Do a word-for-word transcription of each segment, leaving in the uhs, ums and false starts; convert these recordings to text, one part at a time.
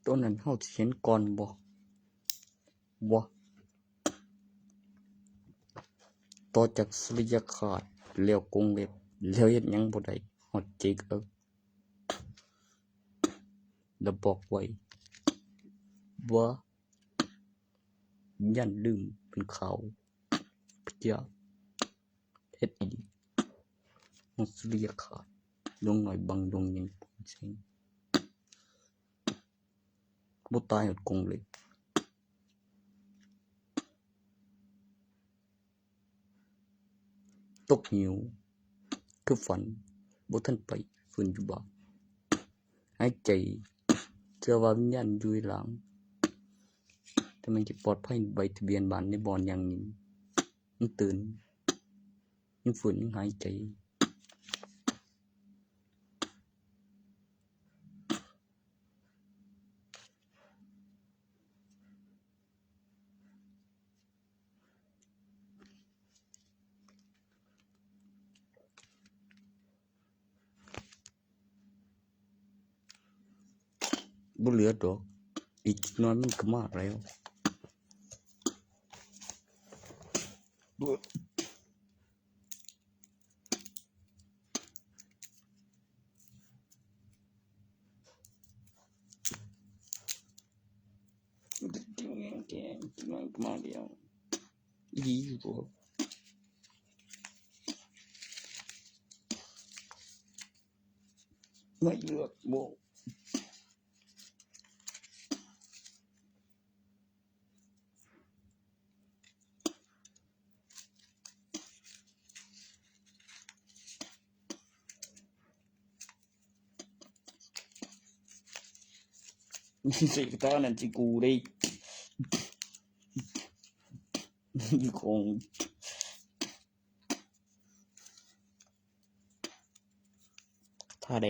ตัวนั้นเฮาสิเห็นก่อนบ่ บ่ ต่อจากสุริยคราสแล้วกรงเล็บ แล้วเฮ็ดหยังบ่ได้ ฮอดเจกเอิก แล้วบอกไว้ ว่า วิญญาณลืมเป็นขาว พระเจ้า เฮ็ดอีหลี ฮอดสุริยคราส ดวงน้อยบังดวงใหญ่ปนแสง บ่ตายฮอดกรงเล็บ ตกเหว คือฝัน บ่ทันไป ฟื้นอยู่บ้าน หายใจ เชื่อว่าวิญญาณอยู่หลัง แต่มันจะปลอดภัย ใบทะเบียนบ้านในบ่อนอย่างนี้ มันตื่น มันฟื้น มันหายใจ บ่เหลือดอก อีกหน่อยมันก็มาแล้ว มาเดียว อีหลีอยู่บ่ ไม่เลือกบ่ สิกระตานั่นสิกูได้ ของ ท่าใด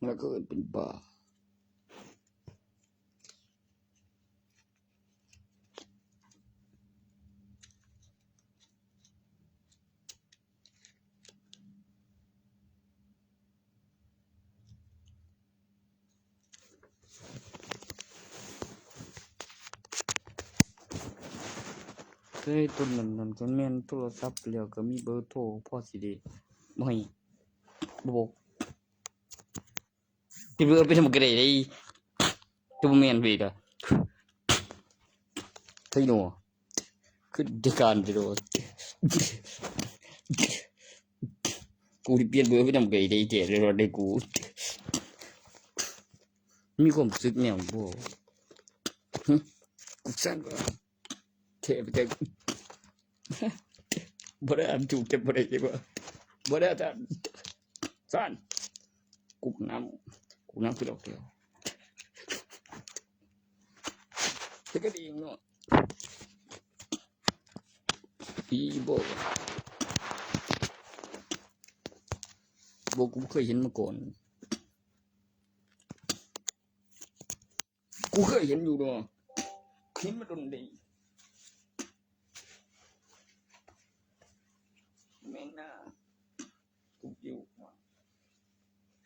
แล้วก็เอิ้นเป็นบ้า เคยต้นนั้นนั่นก็แม่นโทรศัพท์แล้วก็มีเบอร์โทรพอสิได้บ่ให้ บ่บอก ที่เบอร์เป็นทำกระไรได้ตัวแม่นไปกะไทโนคือเดียวกันเดียวกูที่เปลี่ยนเบอร์ไปทำกระไรได้เจ๋เลยได้กู มีความรู้สึกแนวบ่ หึ กูสั่นว่าเทไปแต่ บ่ได้อันจูเก็บบ่ได้เก็บบ่ บ่ได้อันสั่น กูน้ำ กูน้ำคือดอกเดียว แต่ก็ดีเนาะ อีบ่ บ่ กูบ่เคยเห็นมาก่อน กูเคยเห็นอยู่เนาะ เห็นมาโดนดี แม่งน่า กูอยู่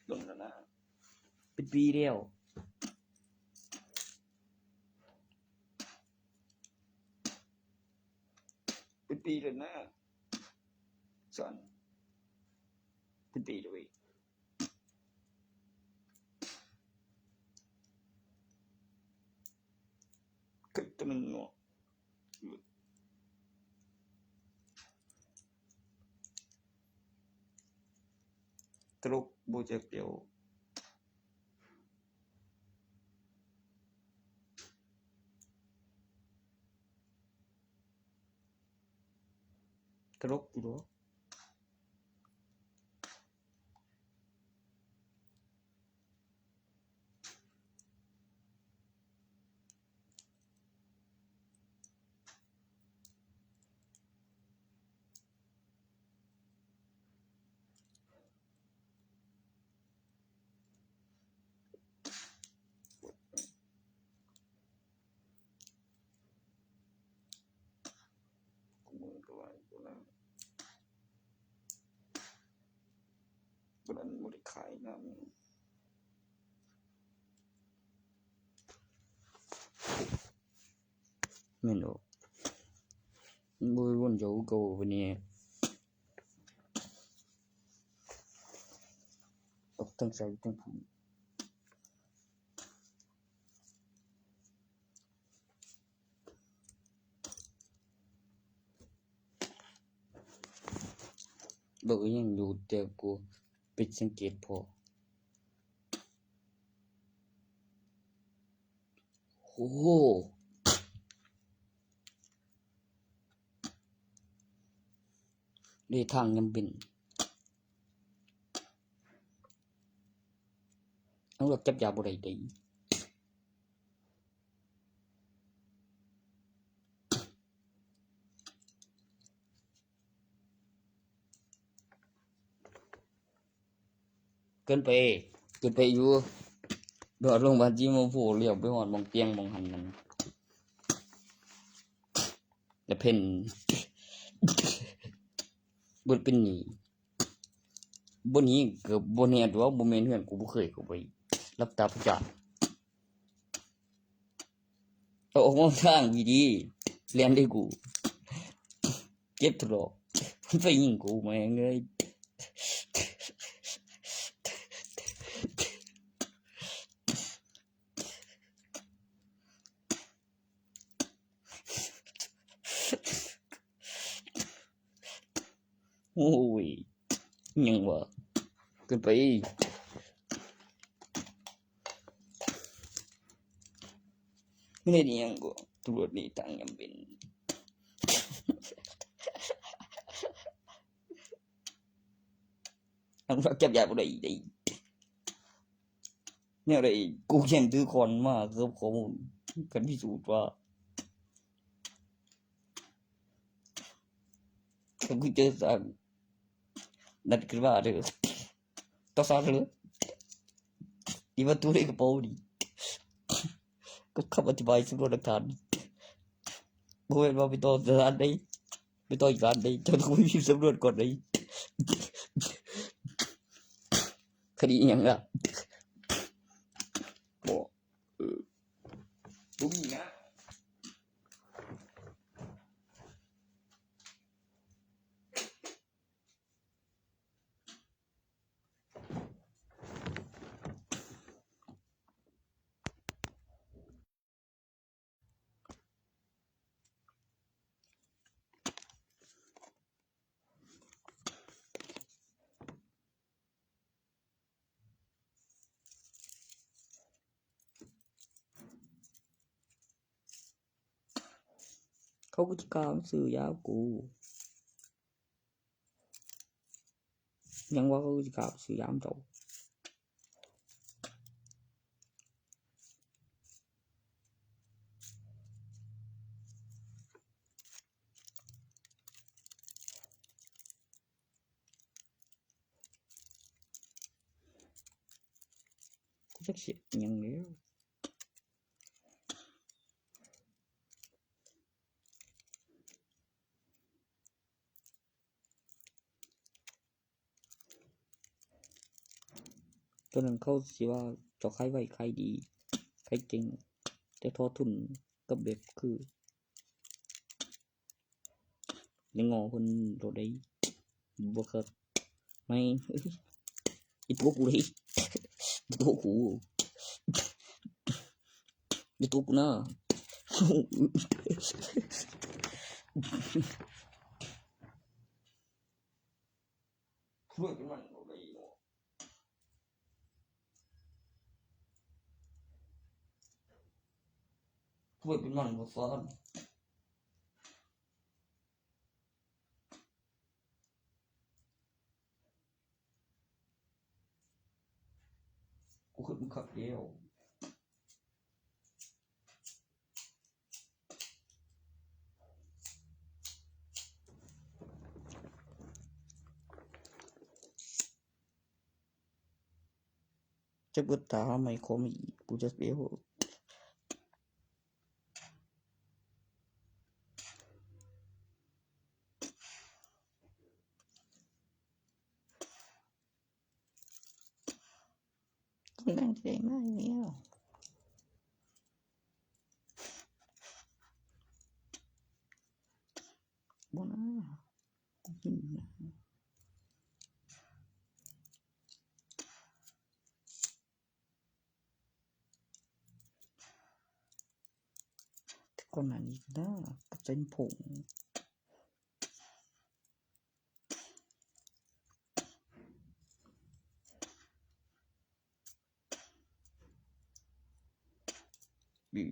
โดนแล้วนะ เป็นปีแล้ว เป็นปีแล้วนะ สอน เป็นปีแล้วเว้ย คือตัวหนึ่งเนาะ ตลกบ่จักเดียว ตลกอยู่ดอก กูมือก็ว่ากูนะ กูนั้นบ่ได้ขายงาม แม่นบ่ มันบ่วนเจ้าเก่าปานนี้ ออกทางซ้ายทางขวา บ่ ก็ยังอยู่ แต่กูผิดสังเกตพอ โอ้โห ได้ทางยามเว็น เอา รถจับยาบ่ได้เด้ เกินไป เกินไปอยู่ โดดลงบาจีมาโผล่เลี้ยวไปฮอดหม่องเตียงหม่องหันนั่น แล้วเพิ่น เบิดเป็นหนี้ บ่หนีก็บ่แน่ตัว บ่แม่นเฮือนกูบ่เคยเข้าไป รับตาประจาน เอาออกมาทางดีๆ เรียนได้กู เจ็บทะเลาะ มันไปยิงกูแม่งเอ้ย โอ้ย ยังวะ เกินไป ไม่ได้นี่ยังกู ตำรวจนี่ตั้งยามเว็น อันว่าจับยาบ่ได้อีกได้อีก แนวใด กูยังถือค้อนมาเกือบข้อมูล กันพิสูจน์ว่า ก็คือเจอสาร นัดขึ้นมาเด้อ ต่อสารเลย นี่มาตู้ในกระเป๋านี่ กับคำอธิบายสำรวจหลักฐาน บ่แม่นว่าไปต่อสถานใด ไปต่ออีกสถานใด เจ้าต้องไปพิมพ์สำรวจก่อนใด คดีอิหยังล่ะ บ่ เออ บ่มีนะ เขาก็สิกล้ามาซื้อยากู ยังว่าเขาก็สิกล้ามาซื้อยาเจ้า กูจักสิเฮ็ดหยังแล้ว ตอนนั้นเขาสิว่าเจ้าขายไวขายดี ขายเก่ง แต่ทอทุนกับแบบคือ ยังงอเพิ่นโลดได้บ่คัก ไม่ อีตัวกูเลย อีตัวกู อีตัวกูนะ ช่วยเป็นมันโลดได้เนาะ ช่วยเป็นมันบ่ซ่อน กูคิดมึงคักเดียว จักเบิดตาหาใหม่ขอมาอีก กูจะเปรี้ยว กำลังใจมากแล้ว บ่นะ กูกินนะ แต่ก่อนหน้านี้ก็ได้ กับเส้นผม อืม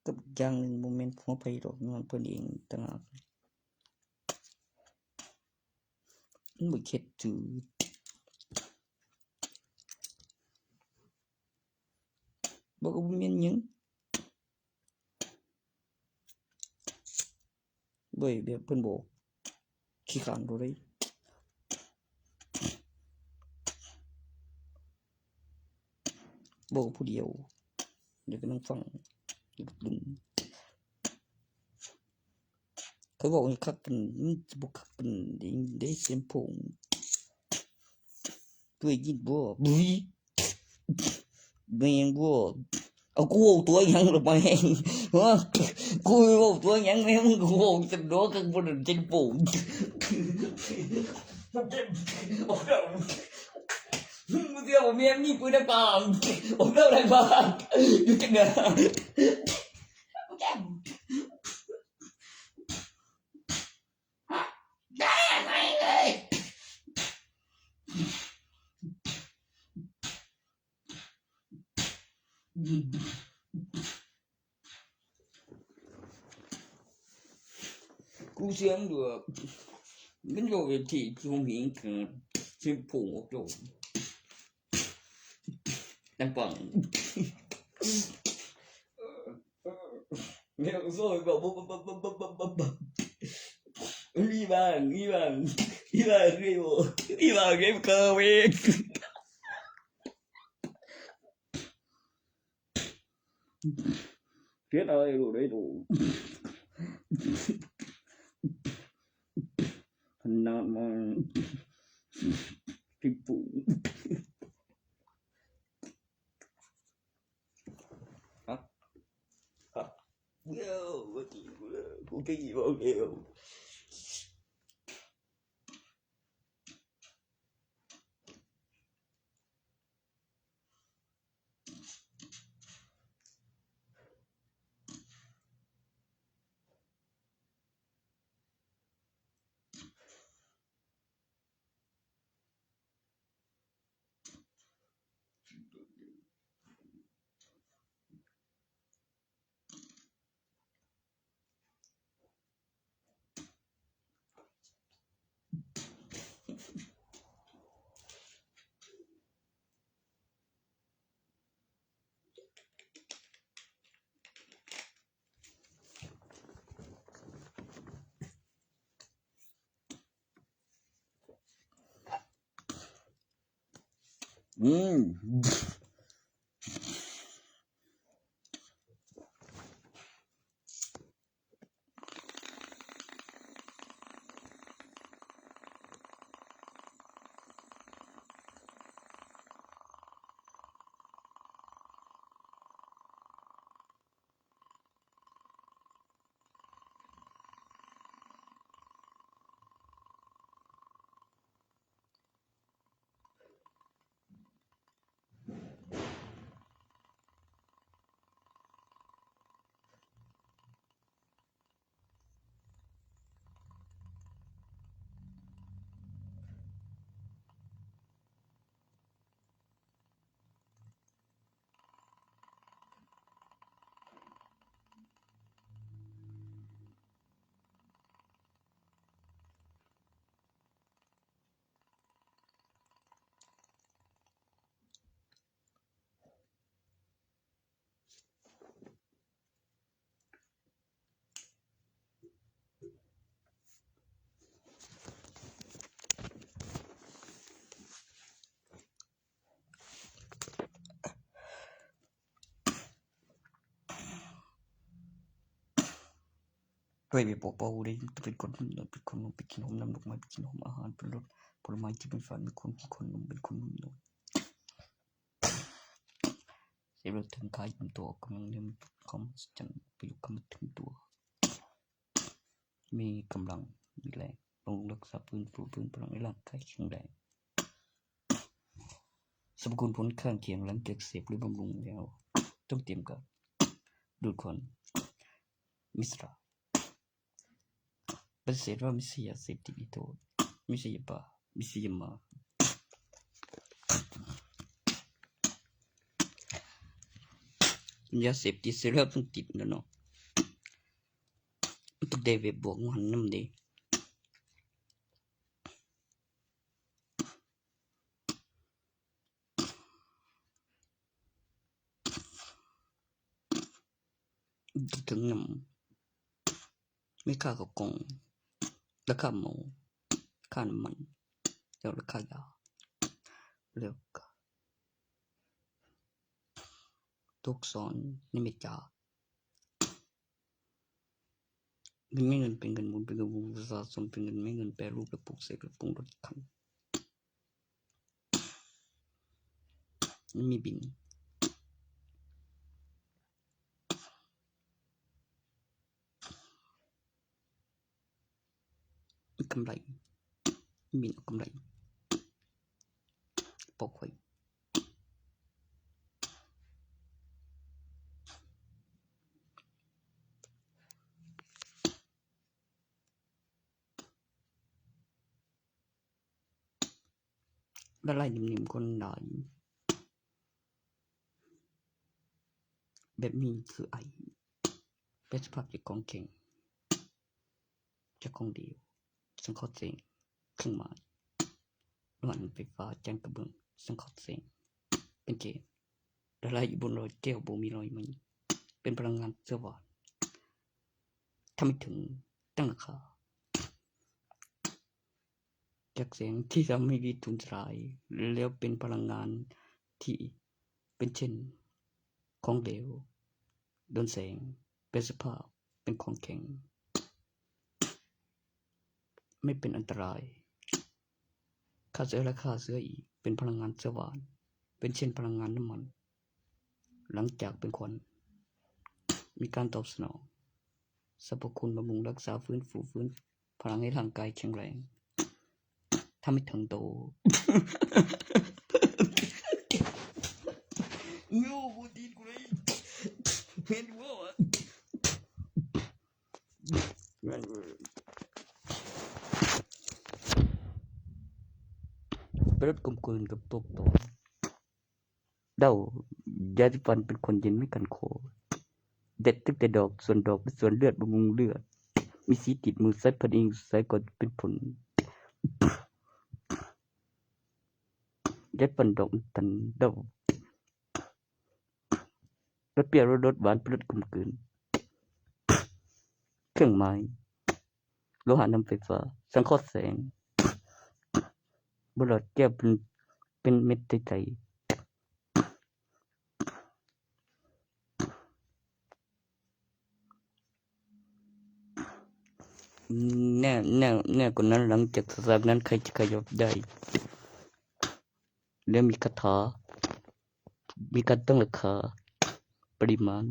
กับอีกอย่างหนึ่งบ่แม่นผัวไผดอก ย้อนเพิ่นเองต่างหาก มันบ่เข็ดจืด บ่ก็บ่แม่นหยัง เว้ย แบบเพิ่นบอก ขี้ข้านโลดเด้ บอกผู้เดียว เดี๋ยวก็นั่งฟัง เดี๋ยวก็ดึง เขาบอกให้คักกัน มันสิบ่คักกัน ได้ ได้เสียงผง เคยยินบ่ บุ้ย แม่งบ่ เอากูเว้าตัวหยังล่ะแม่ง ฮะ กูเว้าตัวหยังแม่ง มึงก็เว้าจังดอก ข้างบนนั่นจังโป่ง มึงเดียวแม่งมีปืนในป่า ผมเล่าอะไรบ้าง อยู่จังเด้อ อืม Cú siêng được. Đến vô về thì không hiện, thì phù một chỗ. Đang còn. Mẹ rồi bảo bố, bố, bố, bố, bố, bố, bố. Đi bàn, đi bàn. Đi bàn game bộ. Đi bàn game cơ, mẹ. Chết ơi, đủ đấy đủ. Phần nào mà. Kinh phủ. Hả? Hả? Yo, what the, what the, what the, what the. Baby papa udah itu bikin, bikin, bikin home, nambah rumah, bikin home, ahan, pelur, pelur, main, bikin fan, bikin, bikin, bikin, bikin. Saya belum tengkai untuk kamu yang kamu sedang, belum kamu tentu. มีกำลัง มีแรง บำรุงรักษา ฟื้นฟู ฟื้นพลังให้ร่างกายแข็งแรง สรรพคุณผลข้างเคียงหลังจากเสพหรือบำรุงแล้ว ต้องเตรียมการ ดูดควัน มิสรา ปฏิเสธว่าไม่ใช่ยาเสพติด นิโทษ ไม่ใช่ยาบ้า ไม่ใช่ยามา ยาเสพติดเสร็จแล้วต้องติดแล้วเนาะ มันต้องได้แบบบวกมันนำเด้ คิดถึงนำ ไม่ค่าข้าวกล่อง ราคาหมู ค่าน้ำมัน แล้วราคายา แล้วก็ ทุกข์ซ้อนในไม่จ่า เงินไม่เงินเป็นเงินบุญ เป็นเงินบุญสะสม เป็นเงินไม่เงินแปรรูปและปลูกเสกและปรุงรสอีกครั้ง ไม่มีบิน กำไร มีกำไร ปอกไว้ ละลายนิ่มๆ คนหลาย แบบนี้คือไอ เป็นสภาพจิตของแข็ง จากของเหลว สังเคราะห์แสง เครื่องหมาย โลหะนำไฟฟ้า จานกระเบื้อง สังเคราะห์แสง เป็นเกม ละลายอยู่บนรอยแก้ว บ่มีรอยไหม้ เป็นพลังงานเชื้อหวาน ทำให้ถึง ตั้งราคา จากแสงที่ทำให้วิทย์สูญสลาย แล้วเป็นพลังงานที่เป็นเช่น ของเหลว โดนแสง เป็นสภาพ เป็นของแข็ง ไม่เป็นอันตราย ฆ่าเชื้อและฆ่าเชื้ออีก เป็นพลังงานเชื้อหวาน เป็นเช่นพลังงานน้ำมัน หลังจากเป็นควัน มีการตอบสนอง สรรพคุณบำรุงรักษา ฟื้นฟู ฟื้นพลังให้ร่างกายแข็งแรง ทำให้เถิงโต เงาบนตีนกูเลย เห็นหัววะ ไปลดกลมกลืนกับพวกตน เดา ยาสีฟันเป็นคนเย็นไม่กันคอ เด็ดตั้งแต่ดอก ส่วนดอกเป็นส่วนเลือด บำรุงเลือด มีสีติดมือ ใช้พันเอง ใช้ก่อนเป็นผล ยาสีฟันดอกตัน เดา รสเปรี้ยว รสหวาน เป็นรสกลมกลืน เครื่องหมาย โลหะนำไฟฟ้า สังเคราะห์แสง บนหลอดแก้วเป็น เป็นเม็ดใสๆ แน่ แน่ แน่กว่านั้น หลังจากสากนั้นใครจะขยับได้ แล้วมีคาถา มีการตั้งราคา ปริมาณ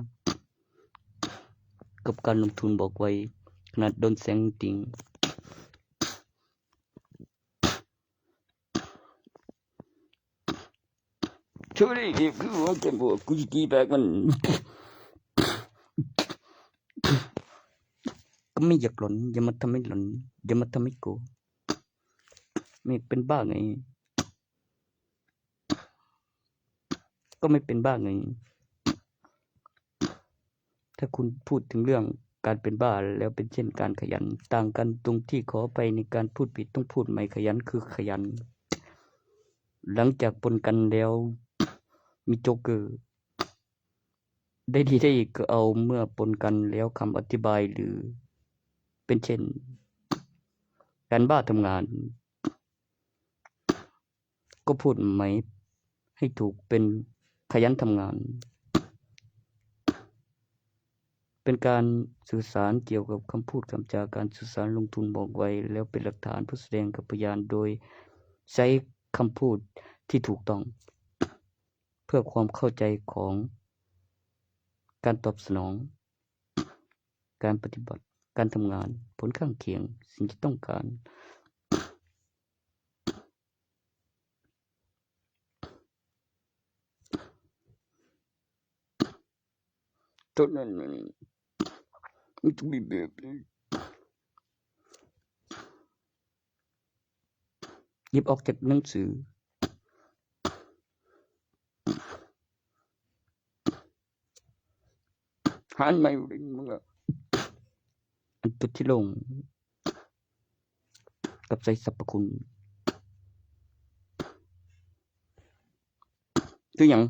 กับการลงทุนบอกไว้ ขนาดโดนแสงจริง ช่วยได้ คือว่าจะบอกกูจะตีแบกมัน ก็ไม่อยากหลอน อย่ามาทำให้หลอน อย่ามาทำให้กลัว ไม่เป็นบ้าไง ก็ไม่เป็นบ้าไง ถ้าคุณพูดถึงเรื่องการเป็นบ้าแล้วเป็นเช่นการขยัน ต่างกันตรงที่ขออภัยในการพูดผิด ต้องพูดใหม่ ขยันคือขยัน หลังจากปนกันแล้ว มีโจ๊กเกอร์ ได้ดีได้อีกก็เอาเมื่อปนกันแล้วคำอธิบายหรือ เป็นเช่น การบ้าทำงาน ก็พูดใหม่ให้ถูกเป็นขยันทำงาน เป็นการสื่อสารเกี่ยวกับคำพูดคำจาการสื่อสารลงทุนบอกไว้ แล้วเป็นหลักฐานเพื่อแสดงกับพยานโดยใช้คำพูดที่ถูกต้อง เพื่อความเข้าใจของการตอบสนอง การปฏิบัติ การทำงาน ผลข้างเคียง สิ่งที่ต้องการ ต้นนั้นมันมันต้องมีแบบนี้ หยิบออกจากหนังสือ หันมาอยู่ดิมึงอะ อันจุดที่ลง กับใส่สรรพคุณ คือหยัง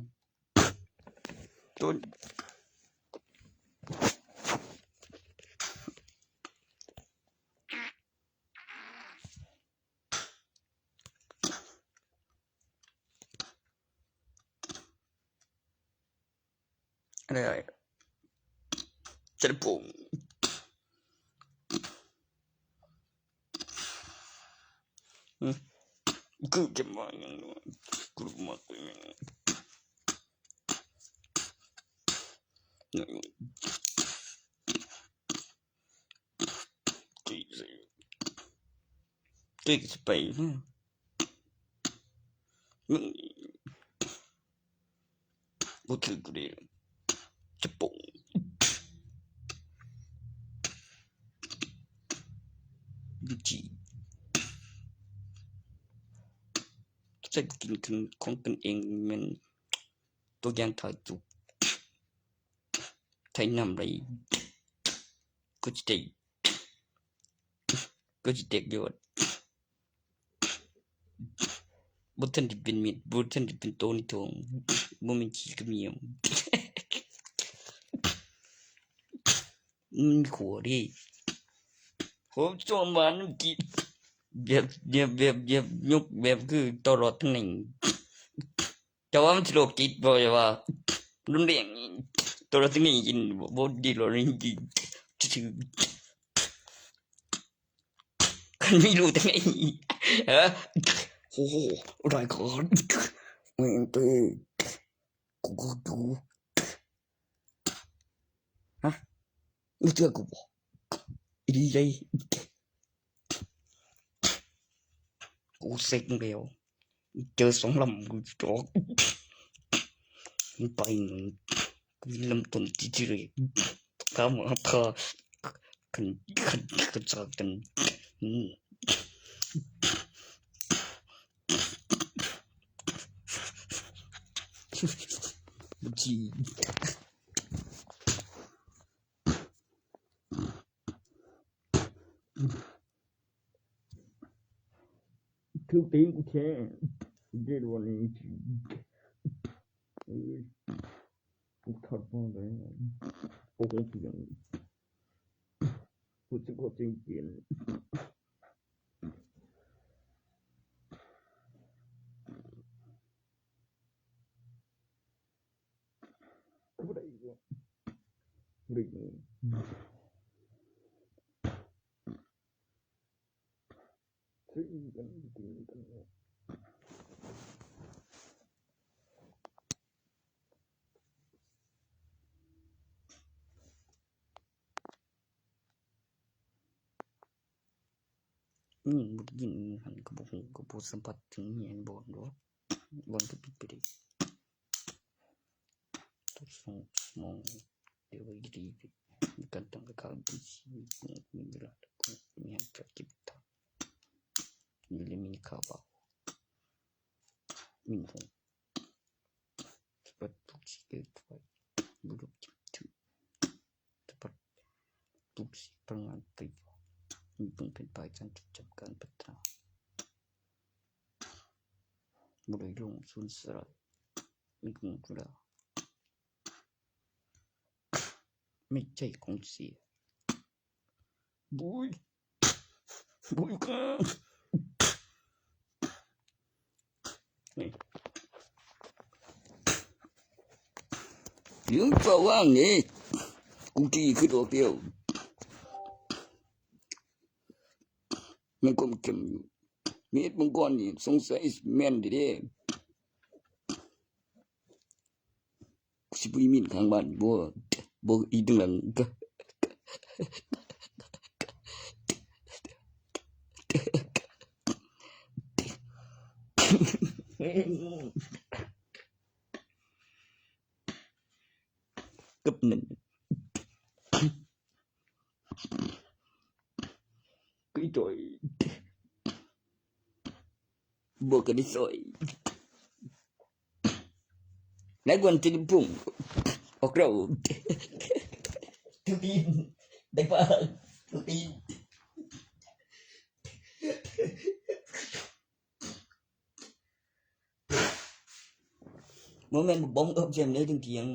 ต้น อะไรอะ จะได้ปรุง อืม กูจะมาอย่างนั้น กูมาตัวอย่างนั้น ตีสิ ตีสิไป อืม มึง บ่ถือกูเด้ จะโป่ง วิธี ใส่กินของตนเอง มันตัวอย่างถ่ายจุก ไทยนำไร ก็จะได้ ก็สิแตกยอด บ่ทันได้เป็นเม็ด บ่ทันได้เป็นโตในท้อง บ่แม่นขี้กะเหมี่ยม มันมีขั้วเด้ ผมชอบหวานน้ำกิน แบบ แบบ แบบ แบบ ยกแบบคือตลอดทั้งนี้ แต่ว่ามันสิโรคจิตบ่ แต่ว่ารุนแรง ตลอดทั้งนี้กินบ่ บ่ดีหรอก จริงๆ ซื่อๆ คันมีลูกจั่งใด๋ ฮะ โอ้โห รายการ แม่งเตะ กูก็ดู ฮะ มึงเชื่อกูบ่ อีดีใจ กูเซ็งแล้ว เจอสองลำ กูจอก มันไป กูเริ่มต้นที่ที่แรก ถามว่าพา คัน คัน คันจากกัน อืม บัญชี ถือตีนกูแท้ เด็ดวันนี้ เอ้ย กูถอดมากเลย โอ้โห กูยัง กูจะขอจริงเปลี่ยน กูบ่ได้อีกแล้ว บ่ได้อีกแล้ว ซื้ออีกแล้ว กินอีกแล้ว อืม บ่ได้ยิน หันก็บ่ฮู้ ก็บ่สัมผัสถึงอิหยัง บ่ บ่ บ่ก็ปิดไปเลย ทุกสองชั่วโมง เดี๋ยวไว้ดีๆ มีการตั้งค่าบัญชี มีเวลา มีแห่งการเก็บตังค์ มีเรื่องมีข่าวเบา มีหง สะบัดทุกสิ่งเกิดไฟ บุรุษจิตถือ สะบัดทุกสิ่งพลังงานไป มีเพิ่งเป็นไปจนจดจำการพัฒนา บุรุษลงสูญสลาย มีเพิ่งเวลา ไม่ใช่ของเสีย บุย บุยครับ นี่ ยืมเฝ้าว่างนี่ กูขี้ขึ้นออกเดียว มันก็เข็มอยู่ เม็ดมังกรนี่ สงสัยแม่นเด้ สิบ่มีมินข้างบ้านบ่ บ่อีกหลังก็ กับนั่น ก็อีจ่อย บอกกันได้ซอย และกวนตีนพุ่ง ออกเรา ทุกทีได้ปะ ทุกที บ่แม่นบักบอมเอิบเสียงเลยเที่ยง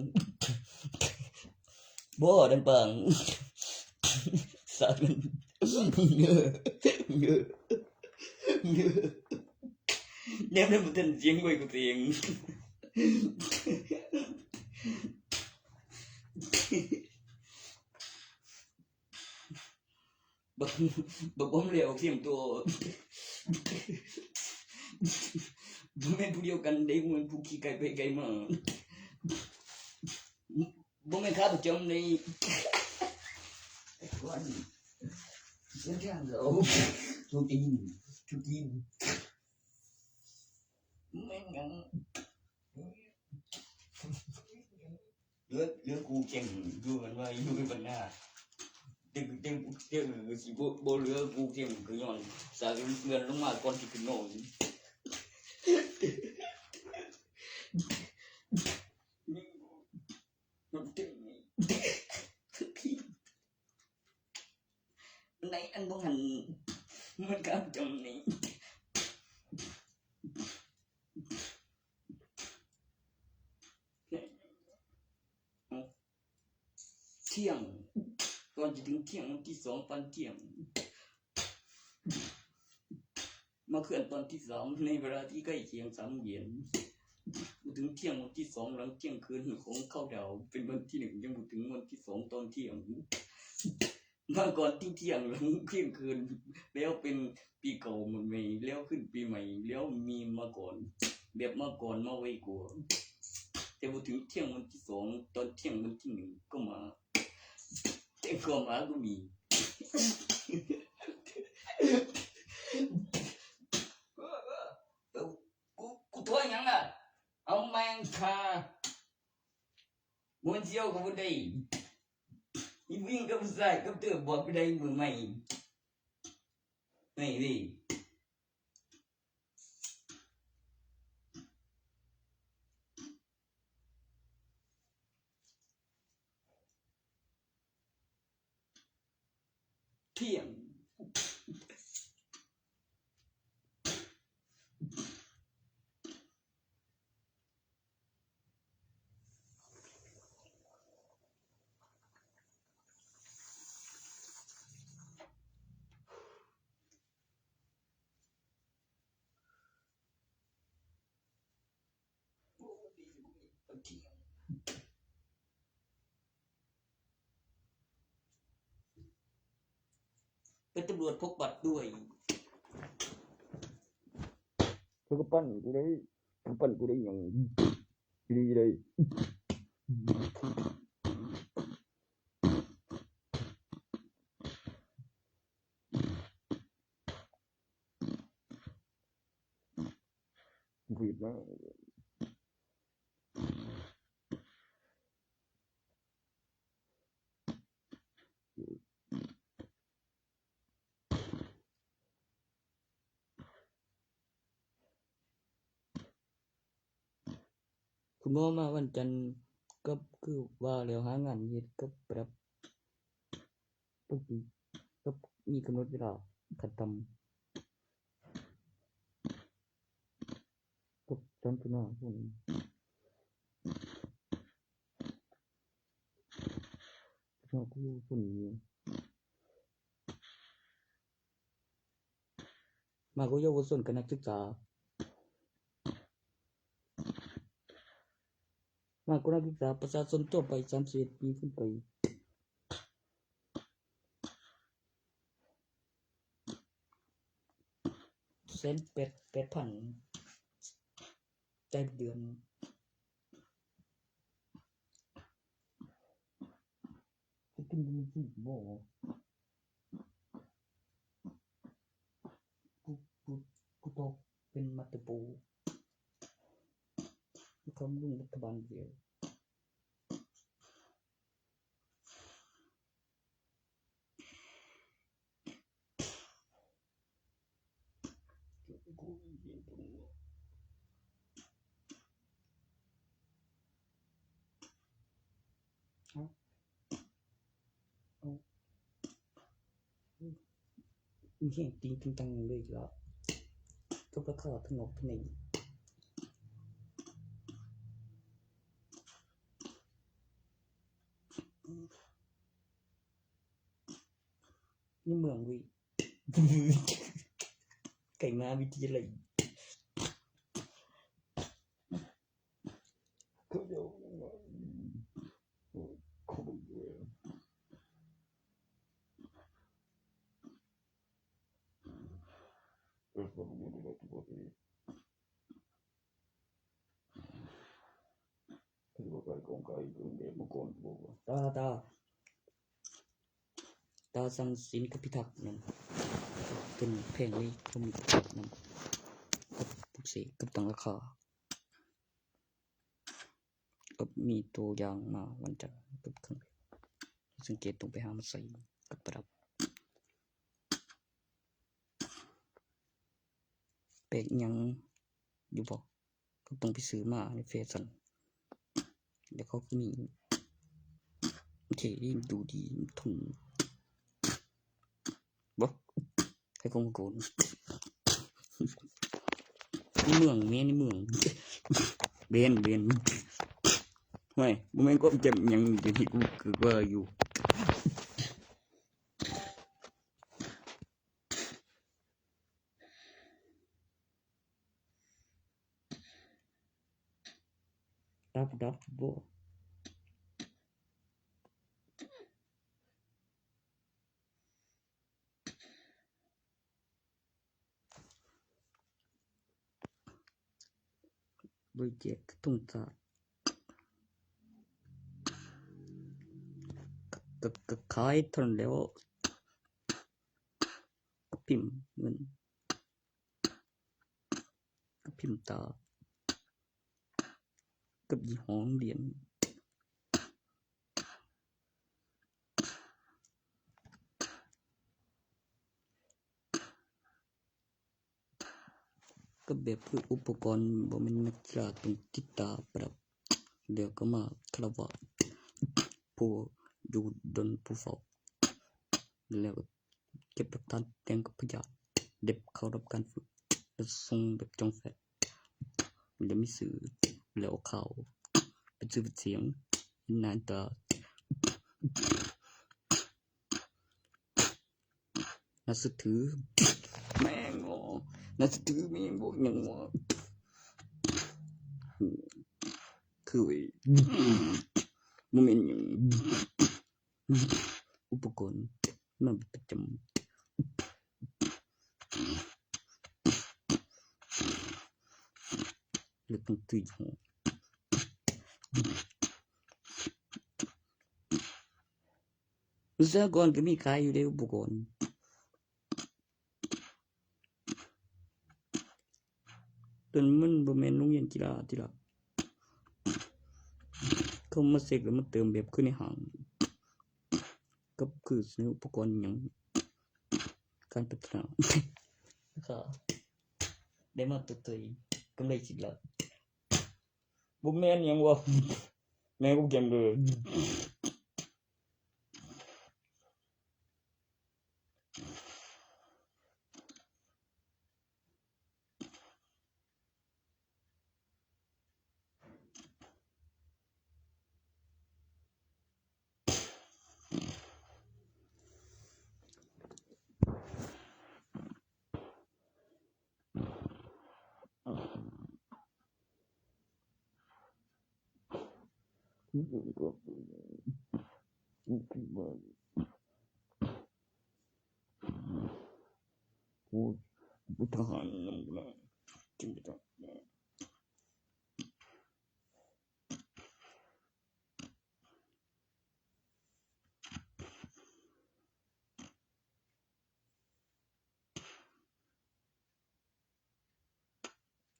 ๆ บ่ดังปัง สาดมัน แนมได้บ่ทันเสียงไว้กูเอง บัก บักบอมเลยออกเสียงตัว บ่แม่นผู้เดียวกันเด้ บ่แม่นผู้ขี่ไกลไปไกลมา บ่แม่นข้าประจำใน วัน เส้นทางเรา ทุกที ทุกที แม่นหยัง เหลือ เหลือกูเก่งอยู่ มันว่าอยู่เป็นปัญหา เต็ม เต็ม เต็ม สิบ่ บ่เหลือกูเก่งก็ย้อนสากเพื่อนลงมาก่อนสิขึ้นนอน มันเต็ม ในอันบ่หัน มันกำจำนี้ เที่ยง ก่อนจะถึงเที่ยงวันที่สองตอนเที่ยง มาเคลื่อนตอนที่สามในเวลาที่ใกล้เคียงสามโมงเย็น มาถึงเที่ยงวันที่สองหลังเที่ยงคืนของเข้าดาวน์ เป็นวันที่หนึ่งยังบ่ถึงวันที่สองตอนเที่ยง มาก่อนเที่ยงหลังเที่ยงคืน แล้วเป็นปีเก่าหมดใหม่ แล้วขึ้นปีใหม่ แล้วมีมาก่อน แบบมาก่อนมาไวกว่า แต่พอถึงเที่ยงวันที่สองตอนเที่ยงวันที่หนึ่งก็มา แต่ความหาก็มี เออ กู กูตัวหยังล่ะ เอาแมงคา มวนเจียวกับบ่ได้ อีวิ่งกับผู้ชายกับเธอบอกไปได้มือใหม่ ไม่ดิ เที่ยง เป็นตำรวจพกบัตรด้วย เพิ่นก็ปั้นกูได้ เพิ่นปั้นกูได้หยัง ดีเลย ผิดนะ คุณหมอมาวันจันทร์ ก็คือว่าแล้วหางานเฮ็ดกับปรับ ปกติ ก็มีกำหนดเวลาขั้นต่ำ กับสามตัวหน้าพวกนี้ พวกนี้ มากกว่าเยาวชนกับนักศึกษา มากกว่านักศึกษา ประชาชนทั่วไป สามสิบเอ็ด ปีขึ้นไป แสนแปด แปดพัน จ่ายเป็นเดือน จะกินดีสิบ่ กู กู กูตกเป็นมาตะปู มีความรุ่งรัฐบาลเดียว เอา เอา มีเสียงติงติงตังเลยละ ก็ประกอบทั้งหมดทั้งนี้ นี่เมืองวิ ไก่มาวิทยาลัย เขาเจ้า เขาบอกว่า เออ เขาบอกว่า คือว่าไก่ของไก่ตัวเดียวมาก่อน บอกว่า ตา ตา ตาสังสินกับพิทักษ์นั่น เป็นแผงนี้เขามีพิทักษ์นั่น กับปลุกเสกกับตั้งราคา ก็มีตัวอย่างมาวันจันทร์กับเครื่อง สังเกตต้องไปหามาใส่กับประดับ แปลกหยังอยู่บ่ ก็ต้องไปซื้อมาในแฟชั่น แล้วเขาก็มี โอเค ดูดี ทุนบ่ ผคมโกน ในเมืองแม่ในเมือง เบนเบน ไม่บ่แม่นก็เจ็บหยังอยู่ที่กูคือว่าอยู่ ดับดับบ่ บริเจกตุงตา ก็ก็ขายเท่านั้นแหล้ว ก็พิมพ์เงิน ก็พิมพ์ตา กับยี่ห้อเหรียญ ก็แบบคืออุปกรณ์บ่แม่นนักกีฬาต้องติดตาประดับ แล้วก็มาคารวะผู้อยู่ดนผู้เฝ้า แล้วก็เก็บหลักฐานแจ้งกับพยาน เด็บเข้ารับการฝึก แล้วส่งแบบจองแฟกซ์ แล้วมีสื่อ แล้วเอาข่าว เป็นชื่อเป็นเสียง นานตา น่าเชื่อถือ แม่งโง่ น่าเชื่อถือแม่งบ่หยังวะ คือไอ้ บ่แม่นหยัง อุปกรณ์มาประจำ แล้วต้องซื้อยี่ห้อ อุตสาหกรณ์ก็มีขายอยู่เด้ อุปกรณ์ ตัวนั้นมันบ่แม่นโรงเรียนกีฬาติล่ะ เขามาเช็คแล้วมาเติมแบบคือในห้าง กับคือซื้ออุปกรณ์อิหยัง การพัฒนา แล้วก็ได้มาตัวตัวเอง กำไรสิบล้าน บ่แม่นหยังวะ แม่งกูเกมเลย กูทหารนำกูนะ จึงไปทำ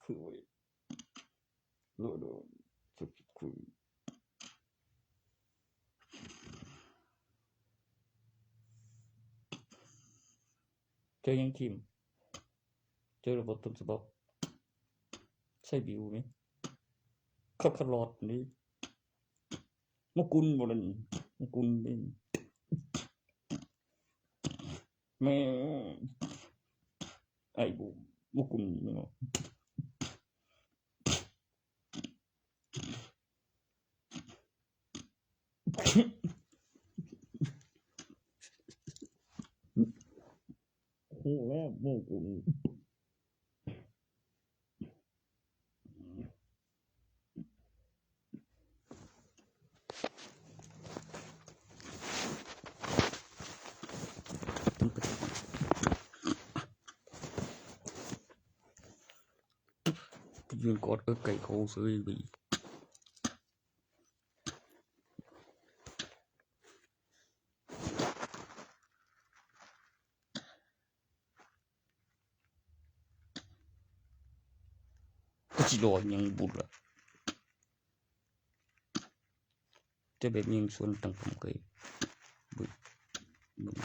คือโลดอน subscribe เจอยังทีม เจอระบบต้นฉบับ ใช่บิวไหม คัดคัดลอดนี่ มุกุลบ่นั่น มุกุลนี่ แม่ ไอ้บุ มุกุลนี่เนาะ โอ้โห แล้วมุกุล ยืนกอดกับไก่เขาเสยไป ก็สิรอยังบุญละ แต่แบบยังส่วนต่างผมเคยบุญ บุญ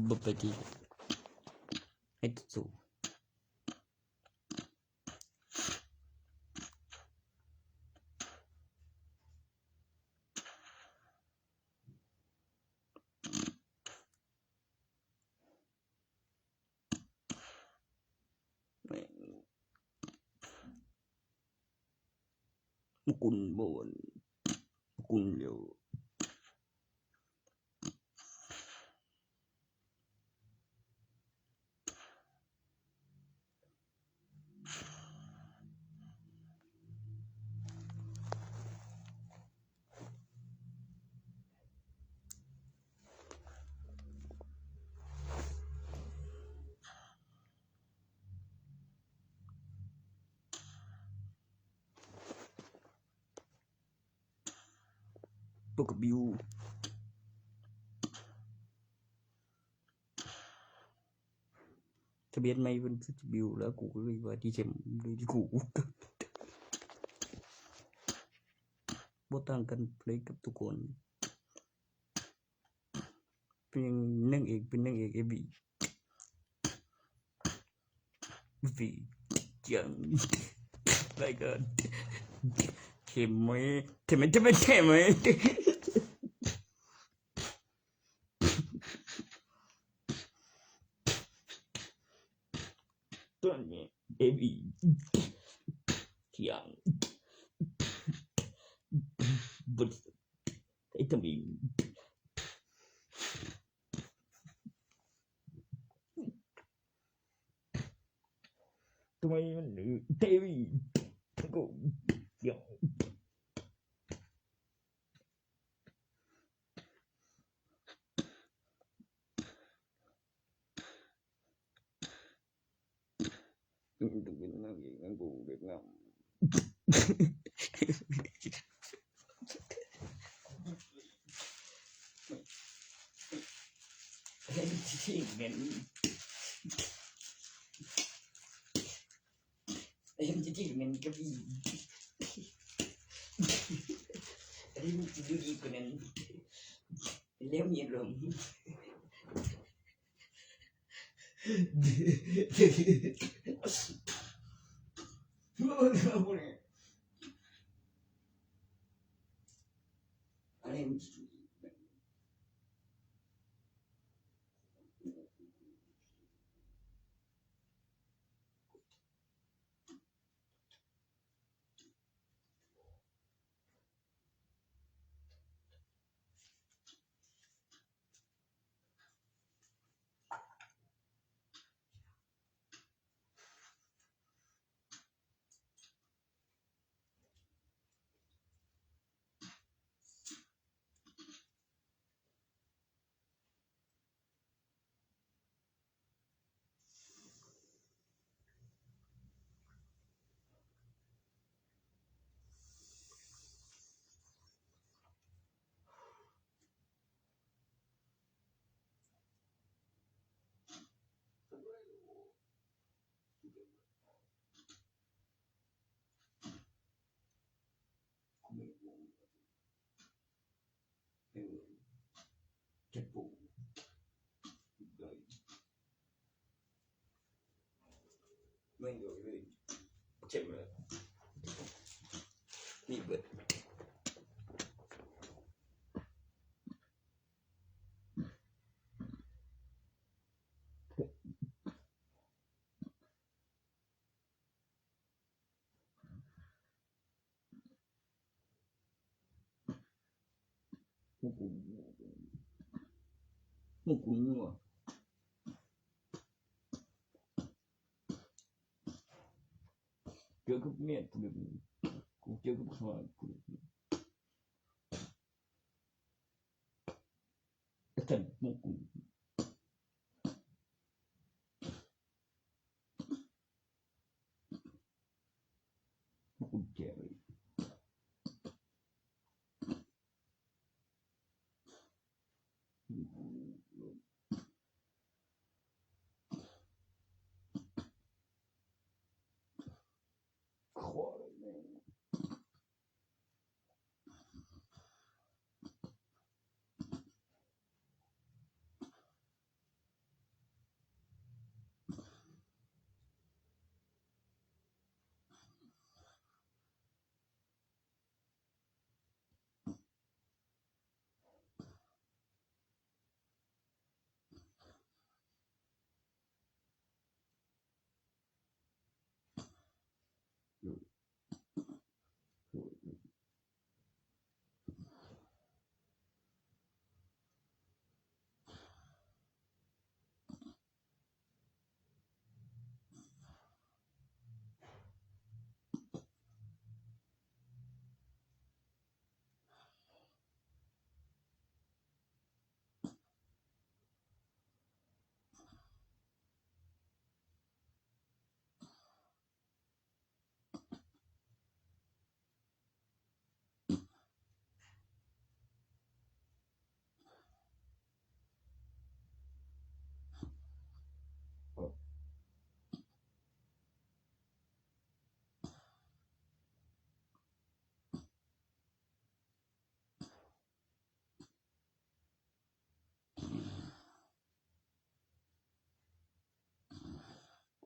บ่ไปดี ให้สู้ แม่ง มะกุนบ่อน มะกุนเดียว ปกบิว ทะเบียนใหม่เป็นคือบิวแล้ว กูก็เลยว่าที่เข็มเลยที่กู บ่ต่างกันเลยกับทุกคน เป็นนางเอก เป็นนางเอกเอวี วี จัง แล้วก็ เข็มไหม เข็มไหม เข็มไหม เข็มไหม ตัวนี้เอวี เสียง บริสุทธิ์ ไอ้ทำไม ทำไมมันเอวี กู เดี๋ยว มันเป็นนางเอกนางกูเด็กงาม เล่นที่เงิน เล่นที่เงินก็ดี อันนี้มันจะดูดีกว่านั้น เล่นมีอารมณ์ อันนี้มันไม่อยู่เลย เจ็บเลย นี่เบิด พวกกู พวกกูนี่หว่า เจอกับเมียกูเลย กูเจอกับสาวกูเลย ไอ้สัตว์พวกกู พวกกูเจอเลย ขอเลยแม่ง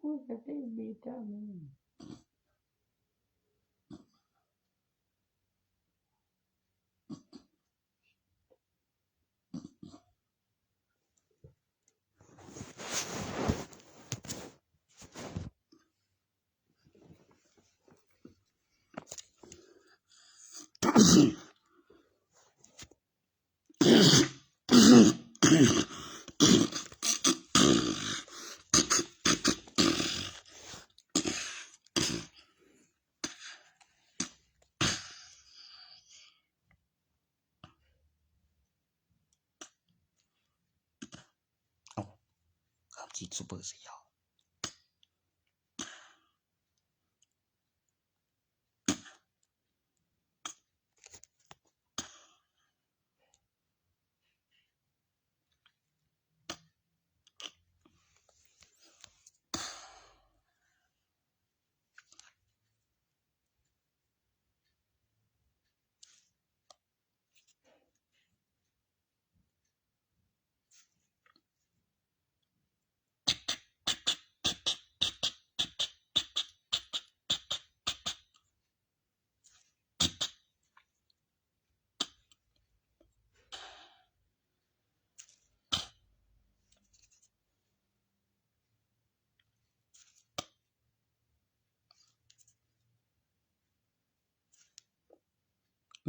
Who's the thing be coming? เอา ครับ จีดซูเปอร์สยอง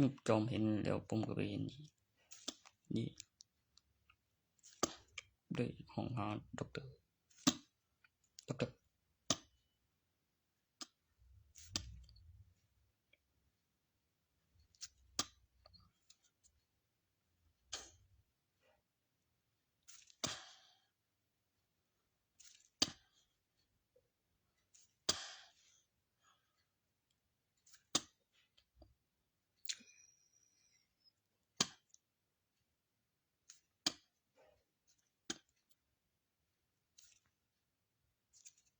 รูปจอมเห็นแล้วผมก็ไปเห็นอีก นี่ ด้วยห้องหาด็อกเตอร์ ด็อกเตอร์ โ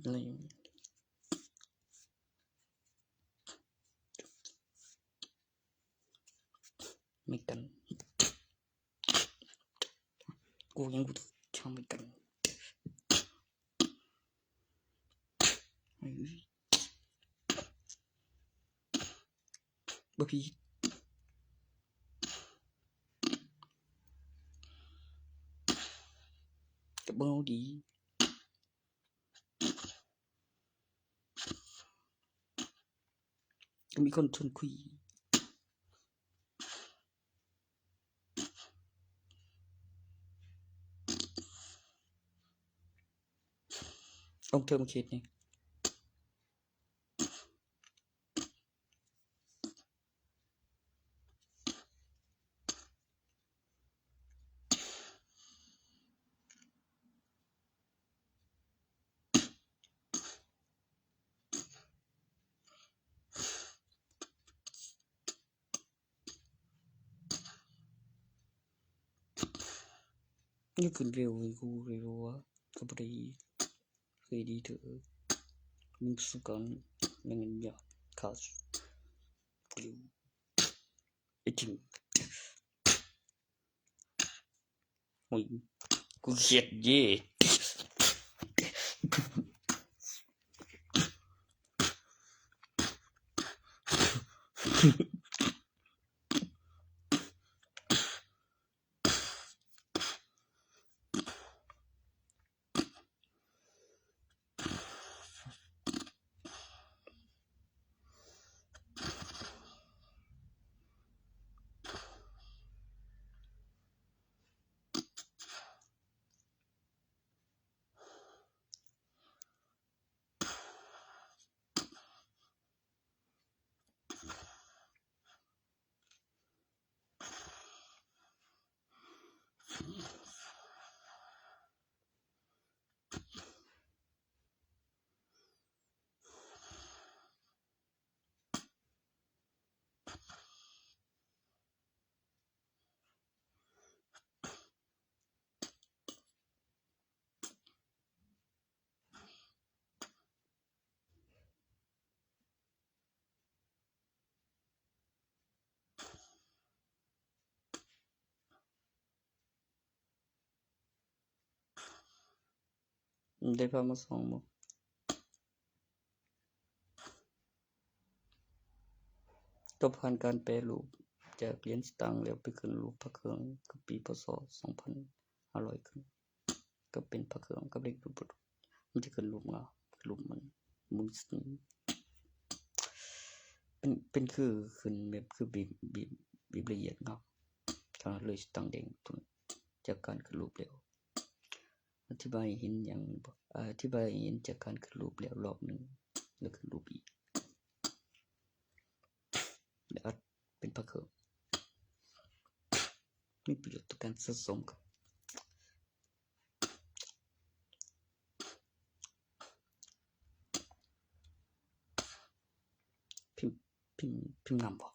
อะไรอย่างเงี้ย ไม่กัน กูยังกูช่างไม่กัน บ่ผิด กับเบิ่งเอาดี ก็มีคนชวนคุย ลงเทอมคิดนี่ นี่คือเร็วกูเร็ววะก็บ่ได้เคยดีเถอะ มีประสบการณ์ในงานยาก cash เร็ว ไอ้จริง โอ้ย กูเขียดเย่ ได้พามาสองบ่ ก็ผ่านการแปรรูปจากเหรียญสตางค์แล้วไปขึ้นรูปพระเครื่อง คือปี พ.ศ. สองพันห้าร้อย ขึ้น ก็เป็นพระเครื่องกับเหล็กดูด มันจะขึ้นรูปเงา รูปมัน มุนสนิม เป็น เป็นคือขึ้นแบบคือบีบ บีบ บีบละเอียดเงา ขนาดเลยสตางค์แดงตัวนี้ จากการขึ้นรูปแล้ว อธิบายให้เห็นอย่างบ่ อธิบายให้เห็นจากการขึ้นรูปแล้วรอบหนึ่ง แล้วขึ้นรูปอีก และอัดเป็นพระเครื่อง มีประโยชน์ต่อการสะสมครับ พิมพ์ พิมพ์ พิมพ์นำบ่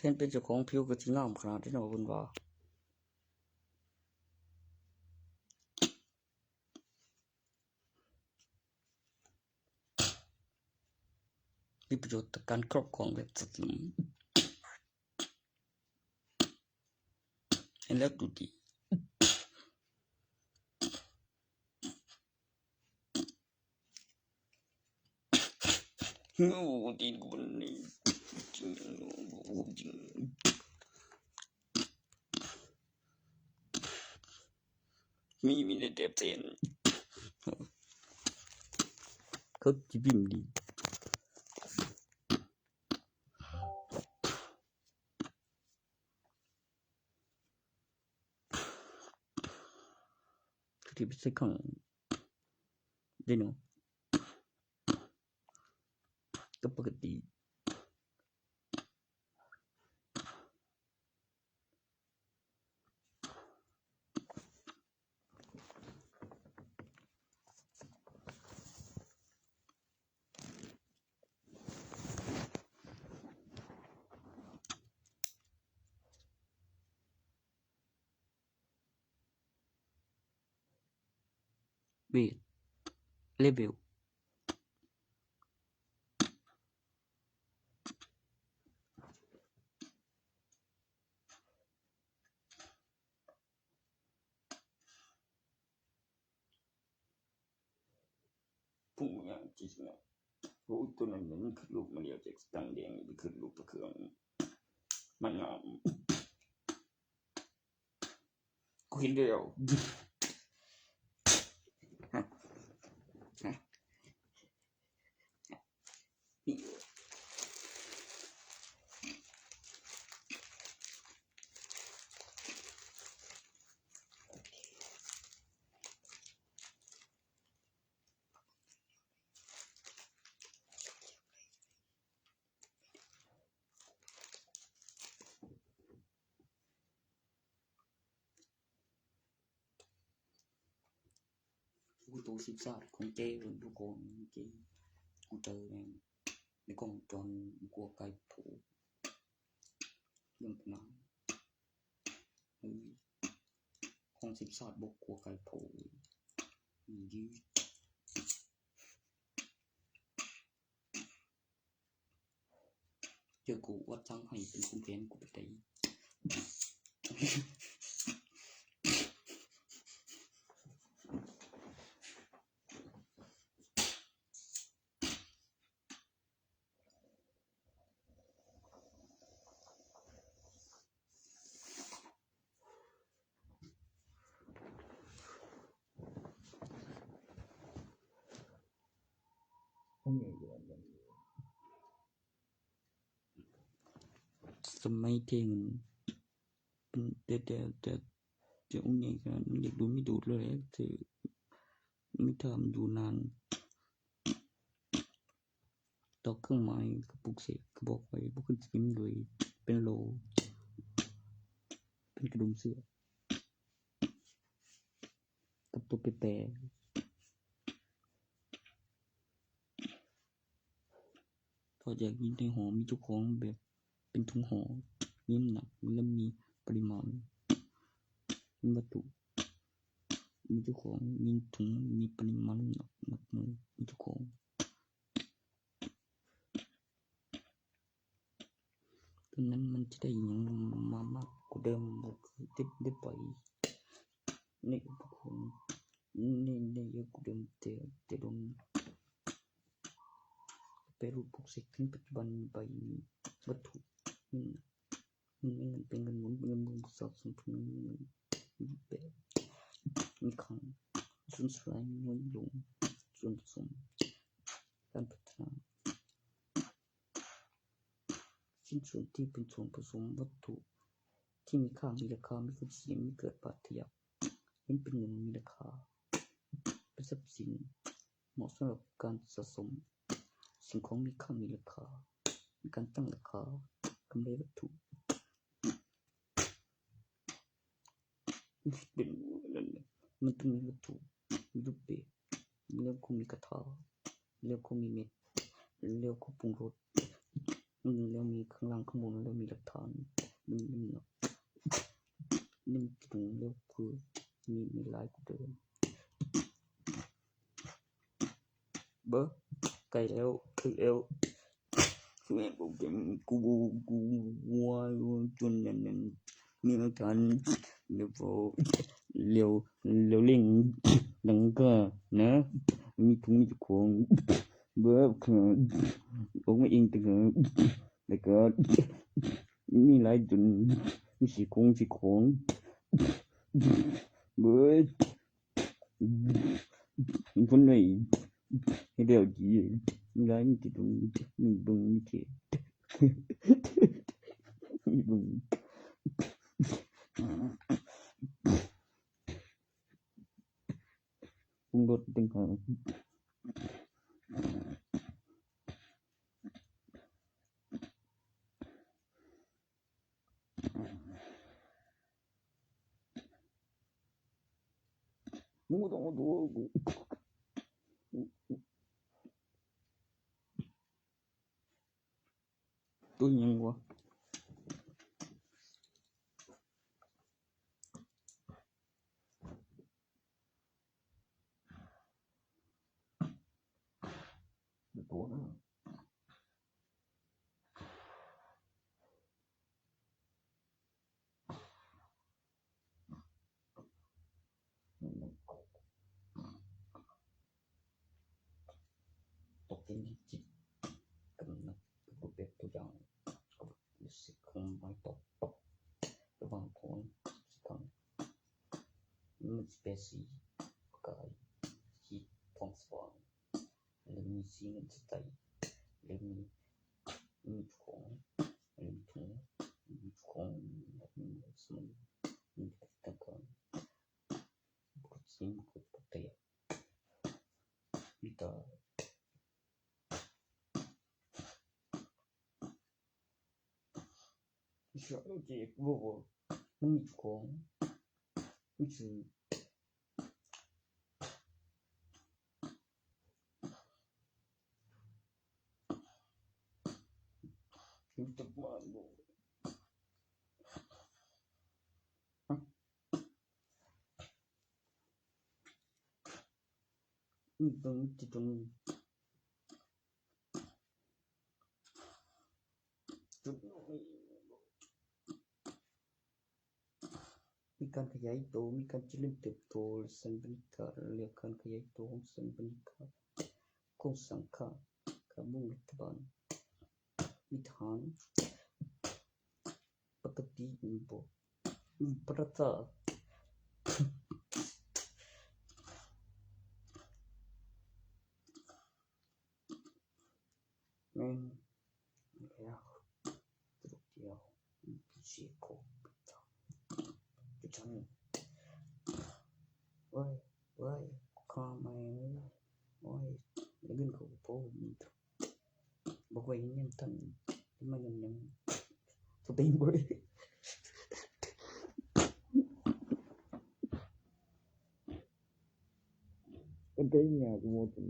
เห็นเป็นเจ้าของผิวก็สิงามขนาดนี้เนาะ เพิ่นว่า มีประโยชน์ต่อการครอบครองแบบสะสม เห็นแล้วดูดี โอ้ดีกว่านี้ จริง โอ้จริง มี มีแต่แต้มเส้น เขาสิพิมพ์ดี คือที่ไปซื้อของเด้เนาะ ก็ปกติ เวท เลเวล พวกมึงอะจริงๆอะ โอ้ย ตัวนั้นมันขึ้นรูปมาเดียวจากตังแดงไปขึ้นรูปตะเครื่อง มันงาม กูเห็นแล้ว กูตัวสิบสามของเจ้เพิ่นทุกคน เมื่อกี้กูเจอแม่งในกล้องวงจร กูกลัวไก่โผล่ เรื่องพวกนั้น เฮ้ย ของสิบสามบอกกลัวไก่โผล่ อืม ยืด เจอกูวัดจังให้เป็นคุณแฟนกูไปได้ สมัยเที่ยงมันเป็น แต่ แต่ แต่ แต่อุ้งใหญ่ขนาดนั้น อยากดูไม่ดูดเลย แต่ไม่ทำดูนาน ต่อเครื่องหมายกระปุกเสกกระบอกไว้ บ่ขึ้นสนิมเลย เป็นโล เป็นกระดุมเสื้อ กับตัวแปรๆ ถอดจากในห่อ มีเจ้าของแบบเป็นถุงห่อ มีน้ำหนัก และมีปริมาณ มีวัตถุ มีเจ้าของ มีถุง มีปริมาณ น้ำหนัก หนักหน่วย มีเจ้าของ ตอนนั้นมันจะได้อิหยังมามากกว่าเดิม บ่คือได้ ได้ปล่อยในอุปกรณ์ ใน ในเยอะกว่าเดิม แต่ แต่โดน แปรรูปพวกเศษถึงปัจจุบัน มีใบ มีวัตถุ มี มีเงิน เป็นเงินหมุน เป็นเงินหมุนสะสม เป็นเงินหมุน มีแบบ มีของ สูญสลาย น้อยลง ส่วนผสม การพัฒนา ชิ้นส่วนที่เป็นส่วนผสมวัตถุที่มีค่า มีราคา มีคุณเสีย มีเกิดปราศจาก เห็นเป็นเงิน มีราคา เป็นทรัพย์สิน เหมาะสำหรับการสะสม สิ่งของมีค่า มีราคา มีการตั้งราคา กำไรวัตถุ เป็น มันต้องมีวัตถุ มีรูปแบบ แล้วก็มีกระทะ แล้วก็มีเม็ด แล้วก็ปรุงรส แล้วมีข้างล่างข้างบน แล้วมีหลักฐาน มันมีหลัก นี่มันกี่ถุงแล้ว คือมี มีหลายกว่าเดิม เบ้อ ไกลแล้ว คือแล้ว คือแม่ง กู กู กู กู ว่า จนนั่นนั่น มีหลักฐาน เดี๋ยวพอ เร็ว เร็วเร่ง ดังก็นะ มีถุง มีเจ้าของ เบ้อ คือ ออกมาเองแต่ก็ แล้วก็ มีหลายจน มีสี่โครง สี่โครง เบ้อ มีคนเลย ให้เดียวดี มีหลาย มีกี่ถุง มีเบิ่ง มีเท มีเบิ่ง ปรุงรสเป็นของ มึงบ่ต้องมาดูกู ตัวหยังวะ? รอยต่อระหว่างของสีขาวมันจะเป็นสีประกายสีทองสว่างและมีสีเงินสดใสและมีมีของและมีถุงมีของและมีสมุดมีต่างๆปกติปกติ Ito. Siya, okay, bobo. Nang ito ko. Ito. Ito po, ano. Ito, ito, ito. มีการขยายตัว มีการเจริญเติบโตและสร้างบรรยากาศ เรียกการขยายตัวของสร้างบรรยากาศของสังฆะ การมุ่งรัฐบาล มีทหาร ปกติมีบ่ มีประชา แม่งแล้วเดียวเสียโคตรจังเว้ยเว้ยข้าไม่เว้ยเงินเขาโป้มีบอกว่ายังยังทำมันยังยังตัวเองเว้ย Kaya nga, kumutin.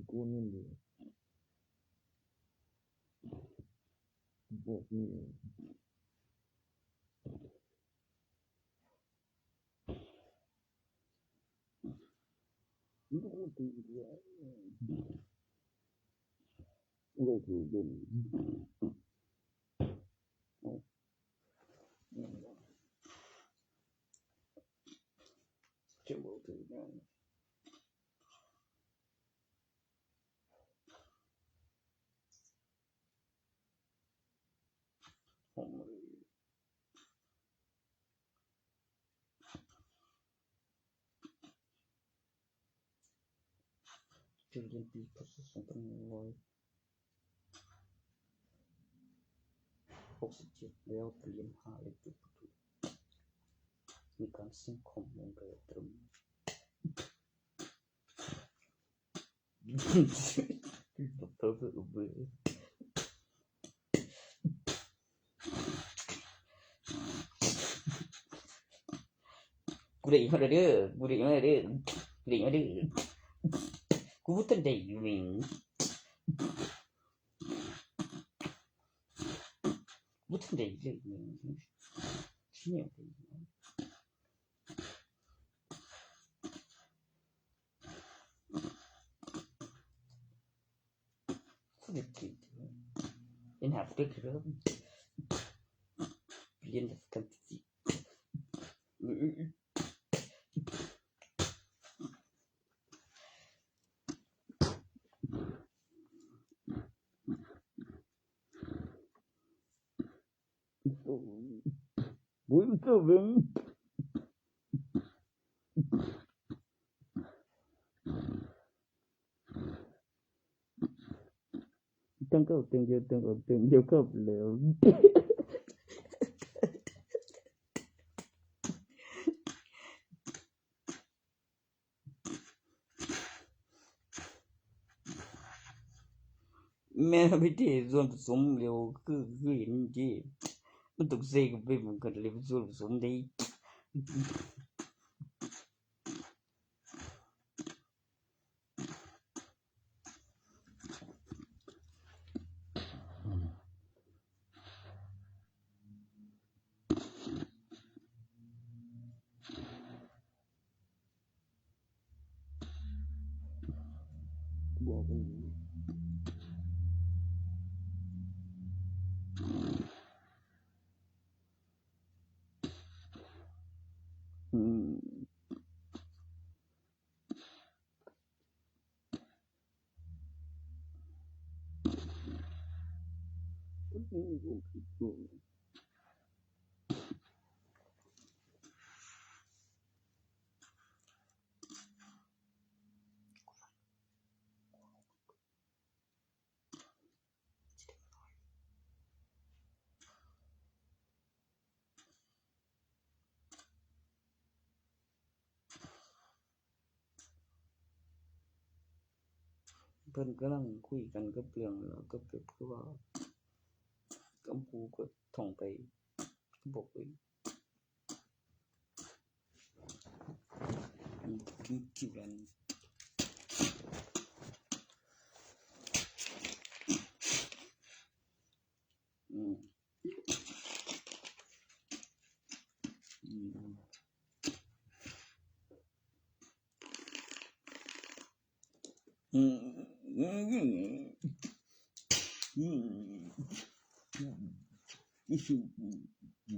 Kunin din. Kunin. Julian P. พ.ศ. สองพันหนึ่งร้อยหกสิบเจ็ด แล้วเปลี่ยนหาเลขจุดประทุดมีการซิงคอมมูนโดยอัตโนมัติ กูได้มาเด้อ กูได้มาเด้อ กูได้มาเด้อ กูบ่ทันได้อยู่นี่ กูบ่ทันได้เลยนี่ เนี่ย Full clip. In half clip. Billion of fantasy. Buyurun. Thank you, thank you, thank you, thank you, God bless. แม่นพิธีส่วนผสมเร็วคือ คือเห็นที่มันต้องใส่เข้าไปมันก็เลยเป็นส่วนผสมได้ บอกเลย เพิ่นกำลังคุยกันกับเรื่องแล้ว กับแบบคือว่า กับผู้ก็ท่องไป บอกเลย อืม คิด คิดกัน อืม อืม อืม อืม อืม อืม อื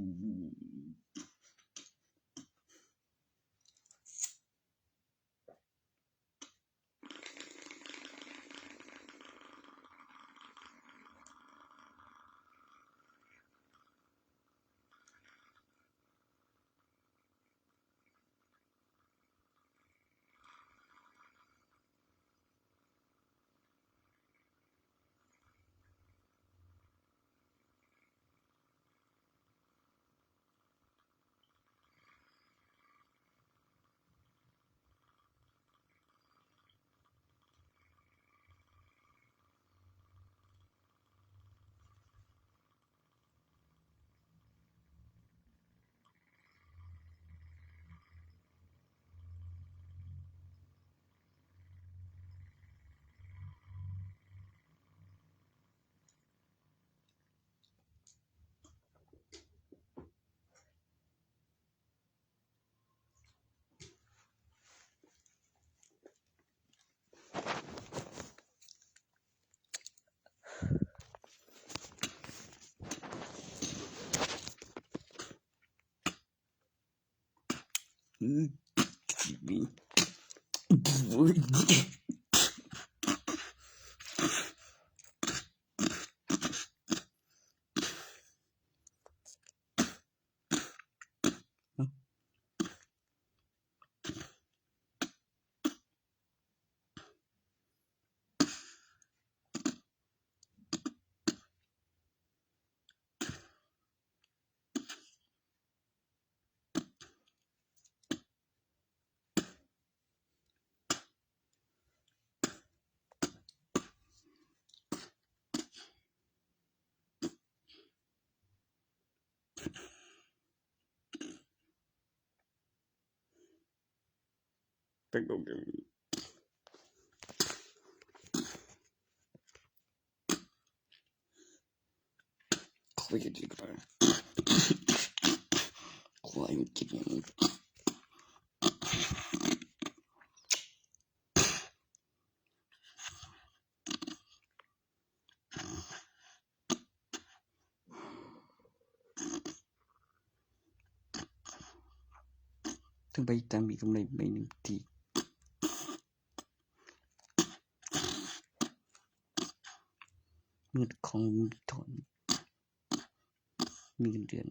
ม เป็นกลุ่ม เขาไปกินกันไป ควายมันกินอย่างนี้ ถึงใบตามีกำไรใบหนึ่งที เงินของมีถอน มีเงินเดือน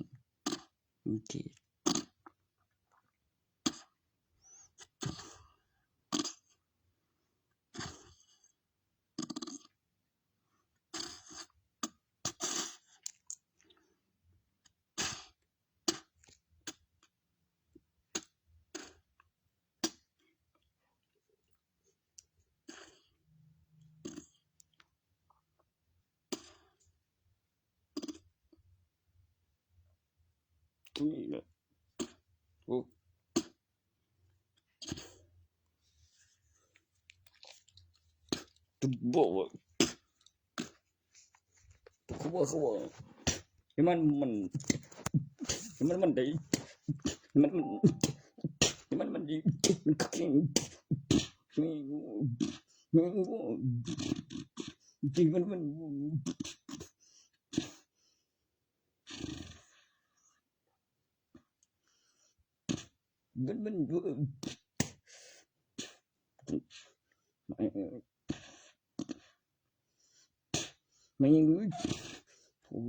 มีเกรด นี่แหละ โอ้ จะบอกว่า เขาว่า เขาว่า ให้มัน มัน ให้มัน มันได้ ให้มัน มัน ให้มัน มันดี มันเก่ง จริงมัน มัน มัน มัน ไม่ ไม่ โอ้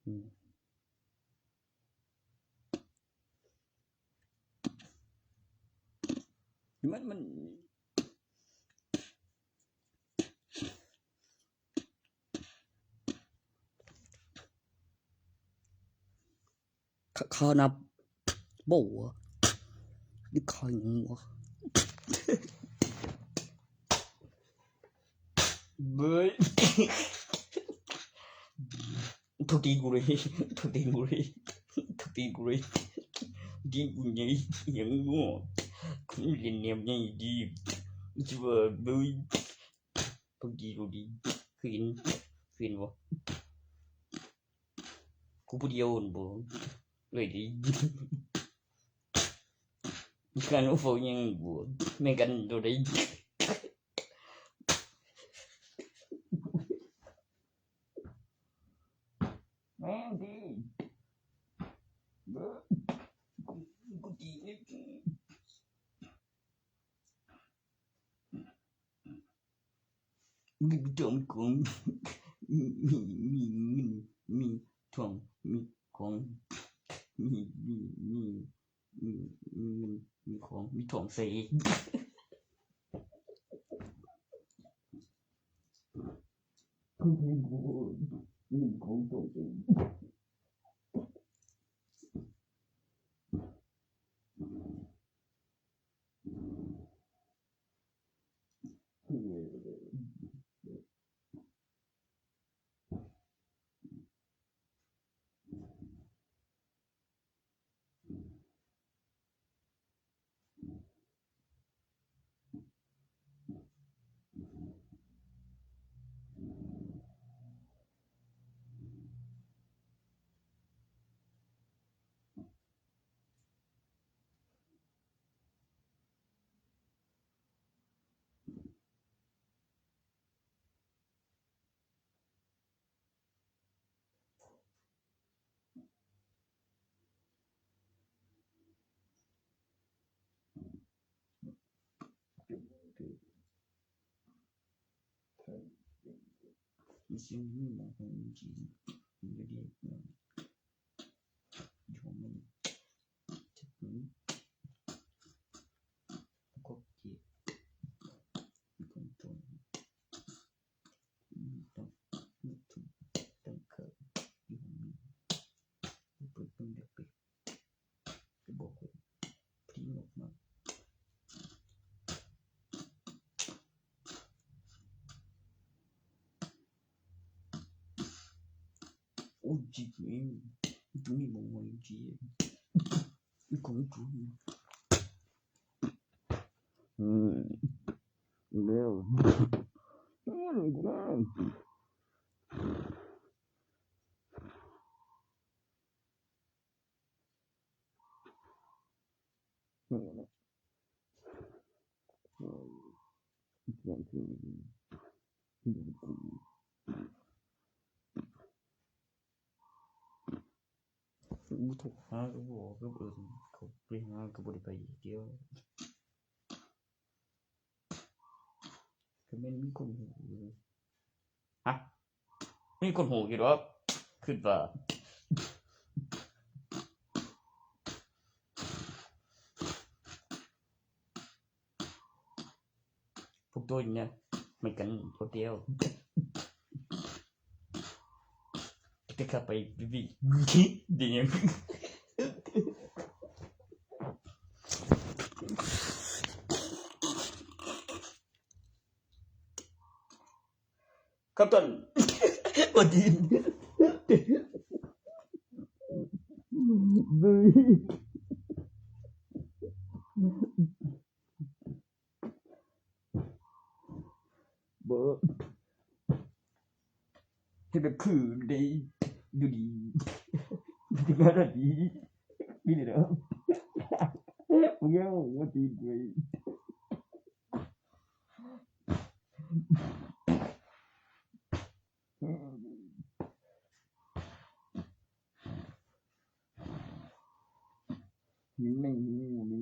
อืม มัน มัน ข้า ข้านับ บ่วะ นี่ใครวะ เบ้ย ทุกทีกูเลย ทุกทีกูเลย ทุกทีกูเลย ดีกูไง ยังง่วง กูเล่นเกมไงดี จะว่าเบ้ย ทุกทีกูดี คืน คืนวะ กูผู้เดียวบ่เลยดิ การโอ้โหยังบ่แม่งกันโดนได้ แม่งดี กู กูดี มีทองมีของ มี มี มีเงิน มีทอง มีของ มี มี มี มี มีเงิน มีของ มีทองใส่ มีของทองใส่ โอ้ยจิตนี่ตรงนี้มองไว้จีของกู อืม เร็ว อืม อืม กูโทรหาก็บอกก็เออเขาไปหาก็บ่ได้ไปเดียว ก็แม่นมีคนหูอยู่ ฮะ มีคนหูอยู่ดอก คิดว่า พวกตัวเนี่ย มันกันคนเดียว แต่ข้าไปบิบิ ดีเนี่ย ครับท่าน สวัสดี บ่ เฮ็ดแบบคือได้อยู่ดี อยู่ดีมาดี นี่เลยเนาะ มึงเอาว่าตีนกู นี่ไม่มี มี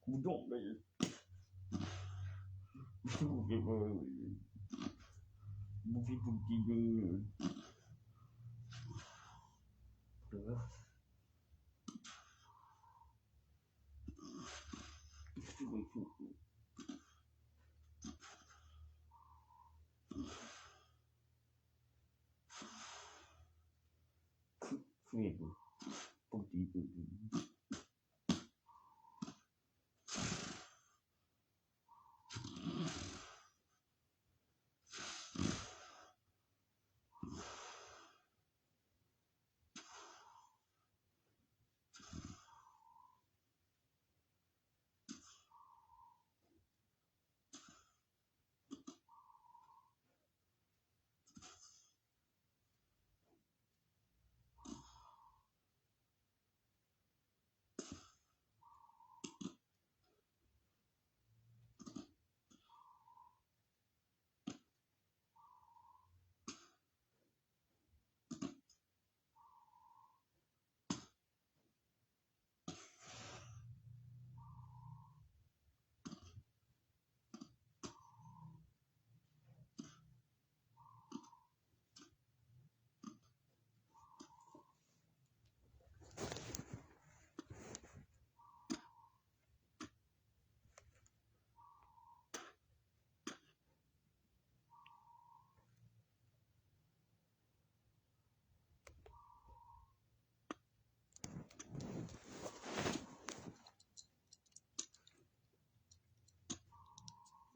Kudong ba yun? Bufi bufi yun. Diba? Fuego. Pagtito.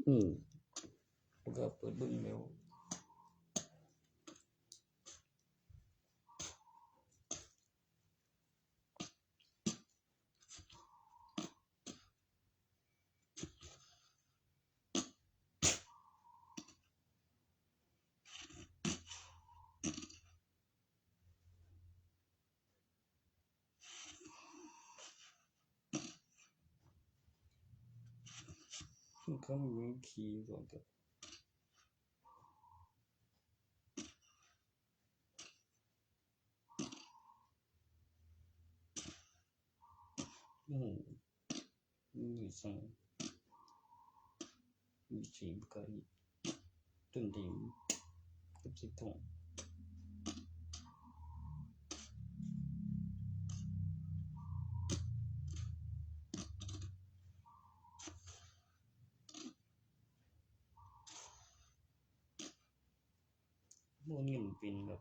Hmm. Pagka pwede yung Incoming key contact. Hmm. Ini sang. Ini sih bukan. Tunding. Kecil. Mo ngim pin lo.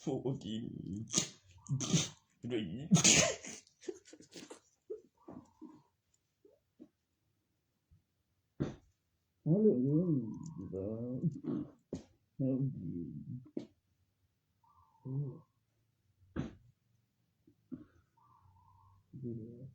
Fucking. Ano yun? Diba? Ano yun? Oh. Diba?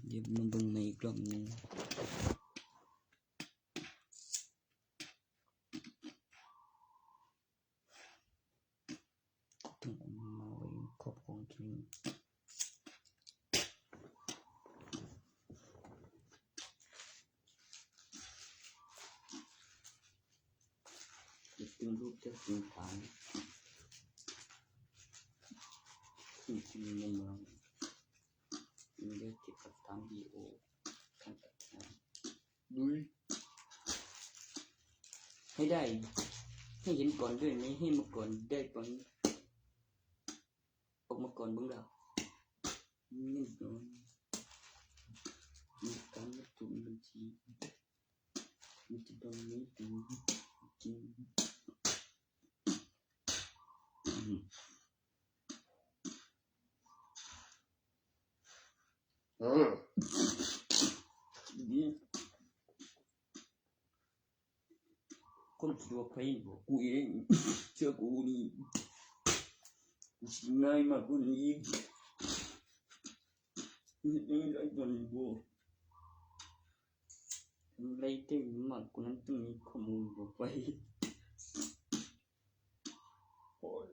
เดี๋ยวมาเบิ่งใหม่อีกรอบหนึ่ง ต้องเอามาไว้ครอบครองที่นี่ ตึงรูปเจ้าสิงสาร ที่จริงในเมือง มีเรื่องเกี่ยวกับสามดีโอ ขั้นตัดทาง ลุย ให้ได้ ให้เห็นก่อนด้วยไหม ให้มาก่อนได้ก่อน ออกมาก่อนเบิ่งดาว นี่นอน มีการลงทุนบัญชี มันจะโดนนี้ถึงจริง อืม นี่ คนคิดว่าไผบอกกูเอง เชื่อกูนี่ กูสิง่ายมากกว่านี้อีก เฮ็ดจั่งใด๋ตอนนี้บ่ อะไรเต็มมากกว่านั้นต้องมีข้อมูลบอกไป โอ้ย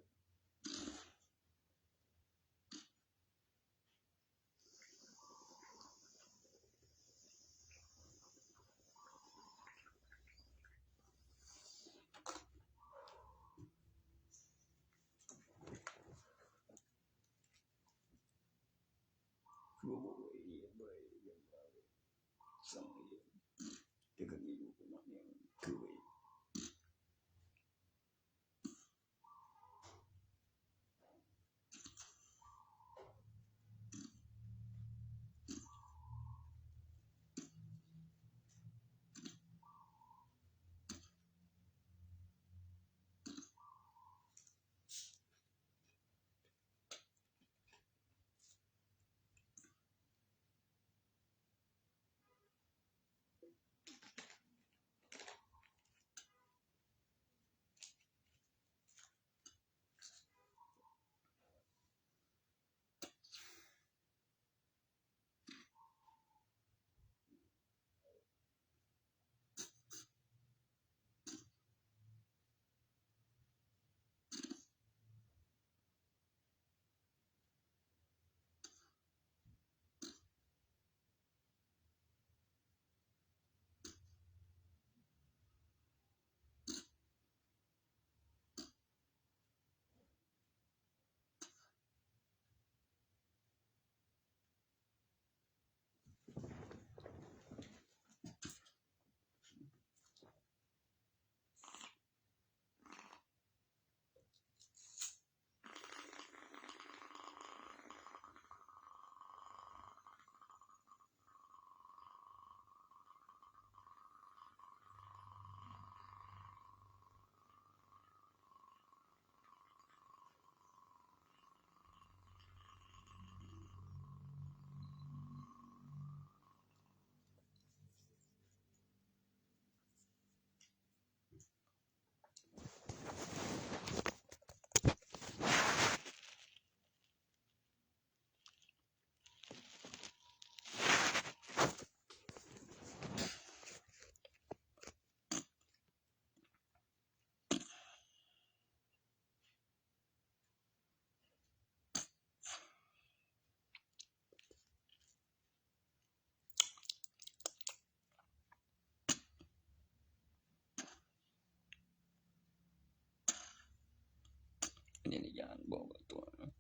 อันนี้ยานบอกตัวนะ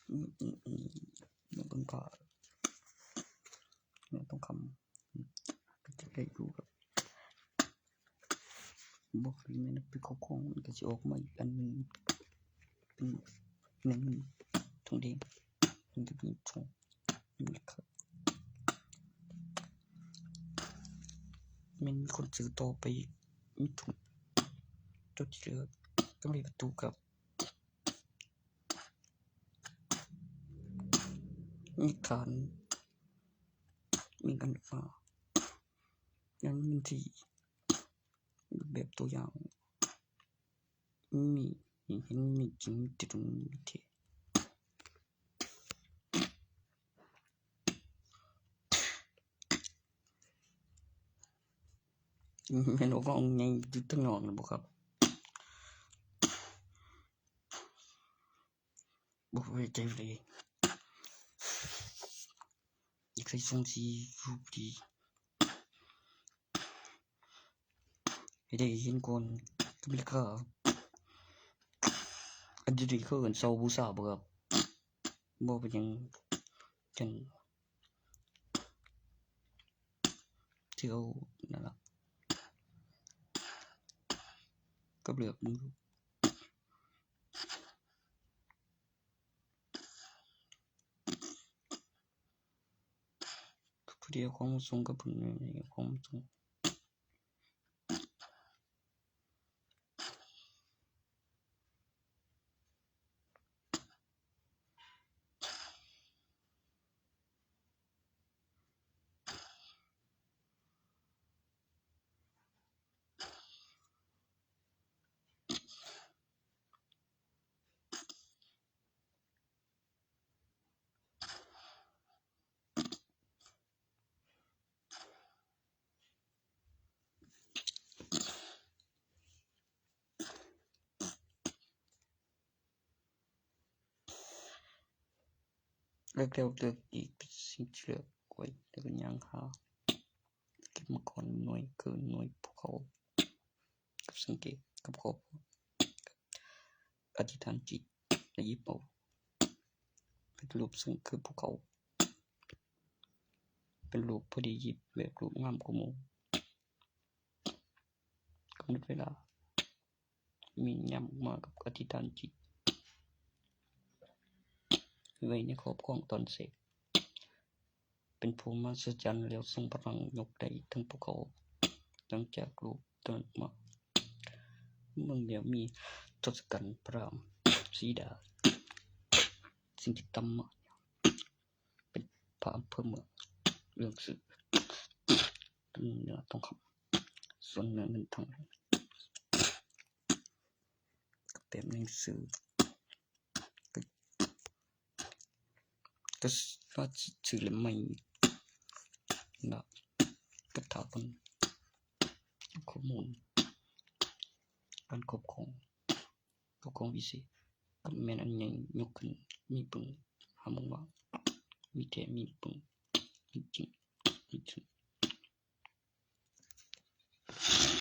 อืมอืมอืมมันเป็นผ้า เนี่ยต้องคำ ก็จะได้อยู่กับ บอกเลยนะ เป็นของของมันก็จะออกมาอีกอันหนึ่ง เป็นหนึ่งถุงแดง มันจะเป็นถุงนี่ครับ มันมีคนซื้อต่อไปอีก มีถุง ตัวที่เหลือต้องมีประตูกับ มีฐาน มีกันฟ้า ยังมีที่ แบบตัวอย่าง มี เห็นมีจริงที่ตรงนี้ที่ แม่นบ่ ของใหญ่อยู่ทางนอกนั่นบ่ครับ บ่ไว้ใจเลย อยากใส่ซองสีอยู่พอดี ให้ได้เห็นก่อนกับราคา อันนี้เขาเอิ้นเช่าบูชาบ่ครับ บ่เป็นหยัง จั่งสิเอานั่นล่ะ กับเลือกเบิ่งดู ผู้เดียวของส่งกับเพิ่นนี่ของส่ง เลือกแล้วเลือกอีก เป็นสิ่งที่เลือกไว้ แล้วก็ย่างหา เก็บมาก่อน หน่วยคือหน่วยภูเขา กับสังเกตกับครอบครัว อธิษฐานจิต และหยิบเอา เป็นรูปซึ่งคือภูเขา เป็นรูปพอดีหยิบแบบรูปงามกว่าหมู่ กำหนดเวลา มีย่ำออกมากับอธิษฐานจิต ไว้ในครอบครองตอนเสก เป็นผู้มหัศจรรย์แล้วทรงพลังยกได้ทั้งภูเขา หลังจากรูปต้นออกมา เมืองเดียวมีทศกัณฐ์พระรามสีดา สิ่งที่ตามมา เป็นพระอำเภอเมือง เรื่องสื่อ เหนือทองคำ ส่วนเหนือเงินทอง ก็เป็นหนังสือ ก็ ก็ว่าชื่อเล่มใหม่นะ ก็ถามเพิ่นข้อมูล การครอบครอง ครอบครองวิเศษ ก็แม่นอันใหญ่ยกขึ้น มีปึงหาหมู่ว่า มีแท้มีปึง มีจริง มีจริง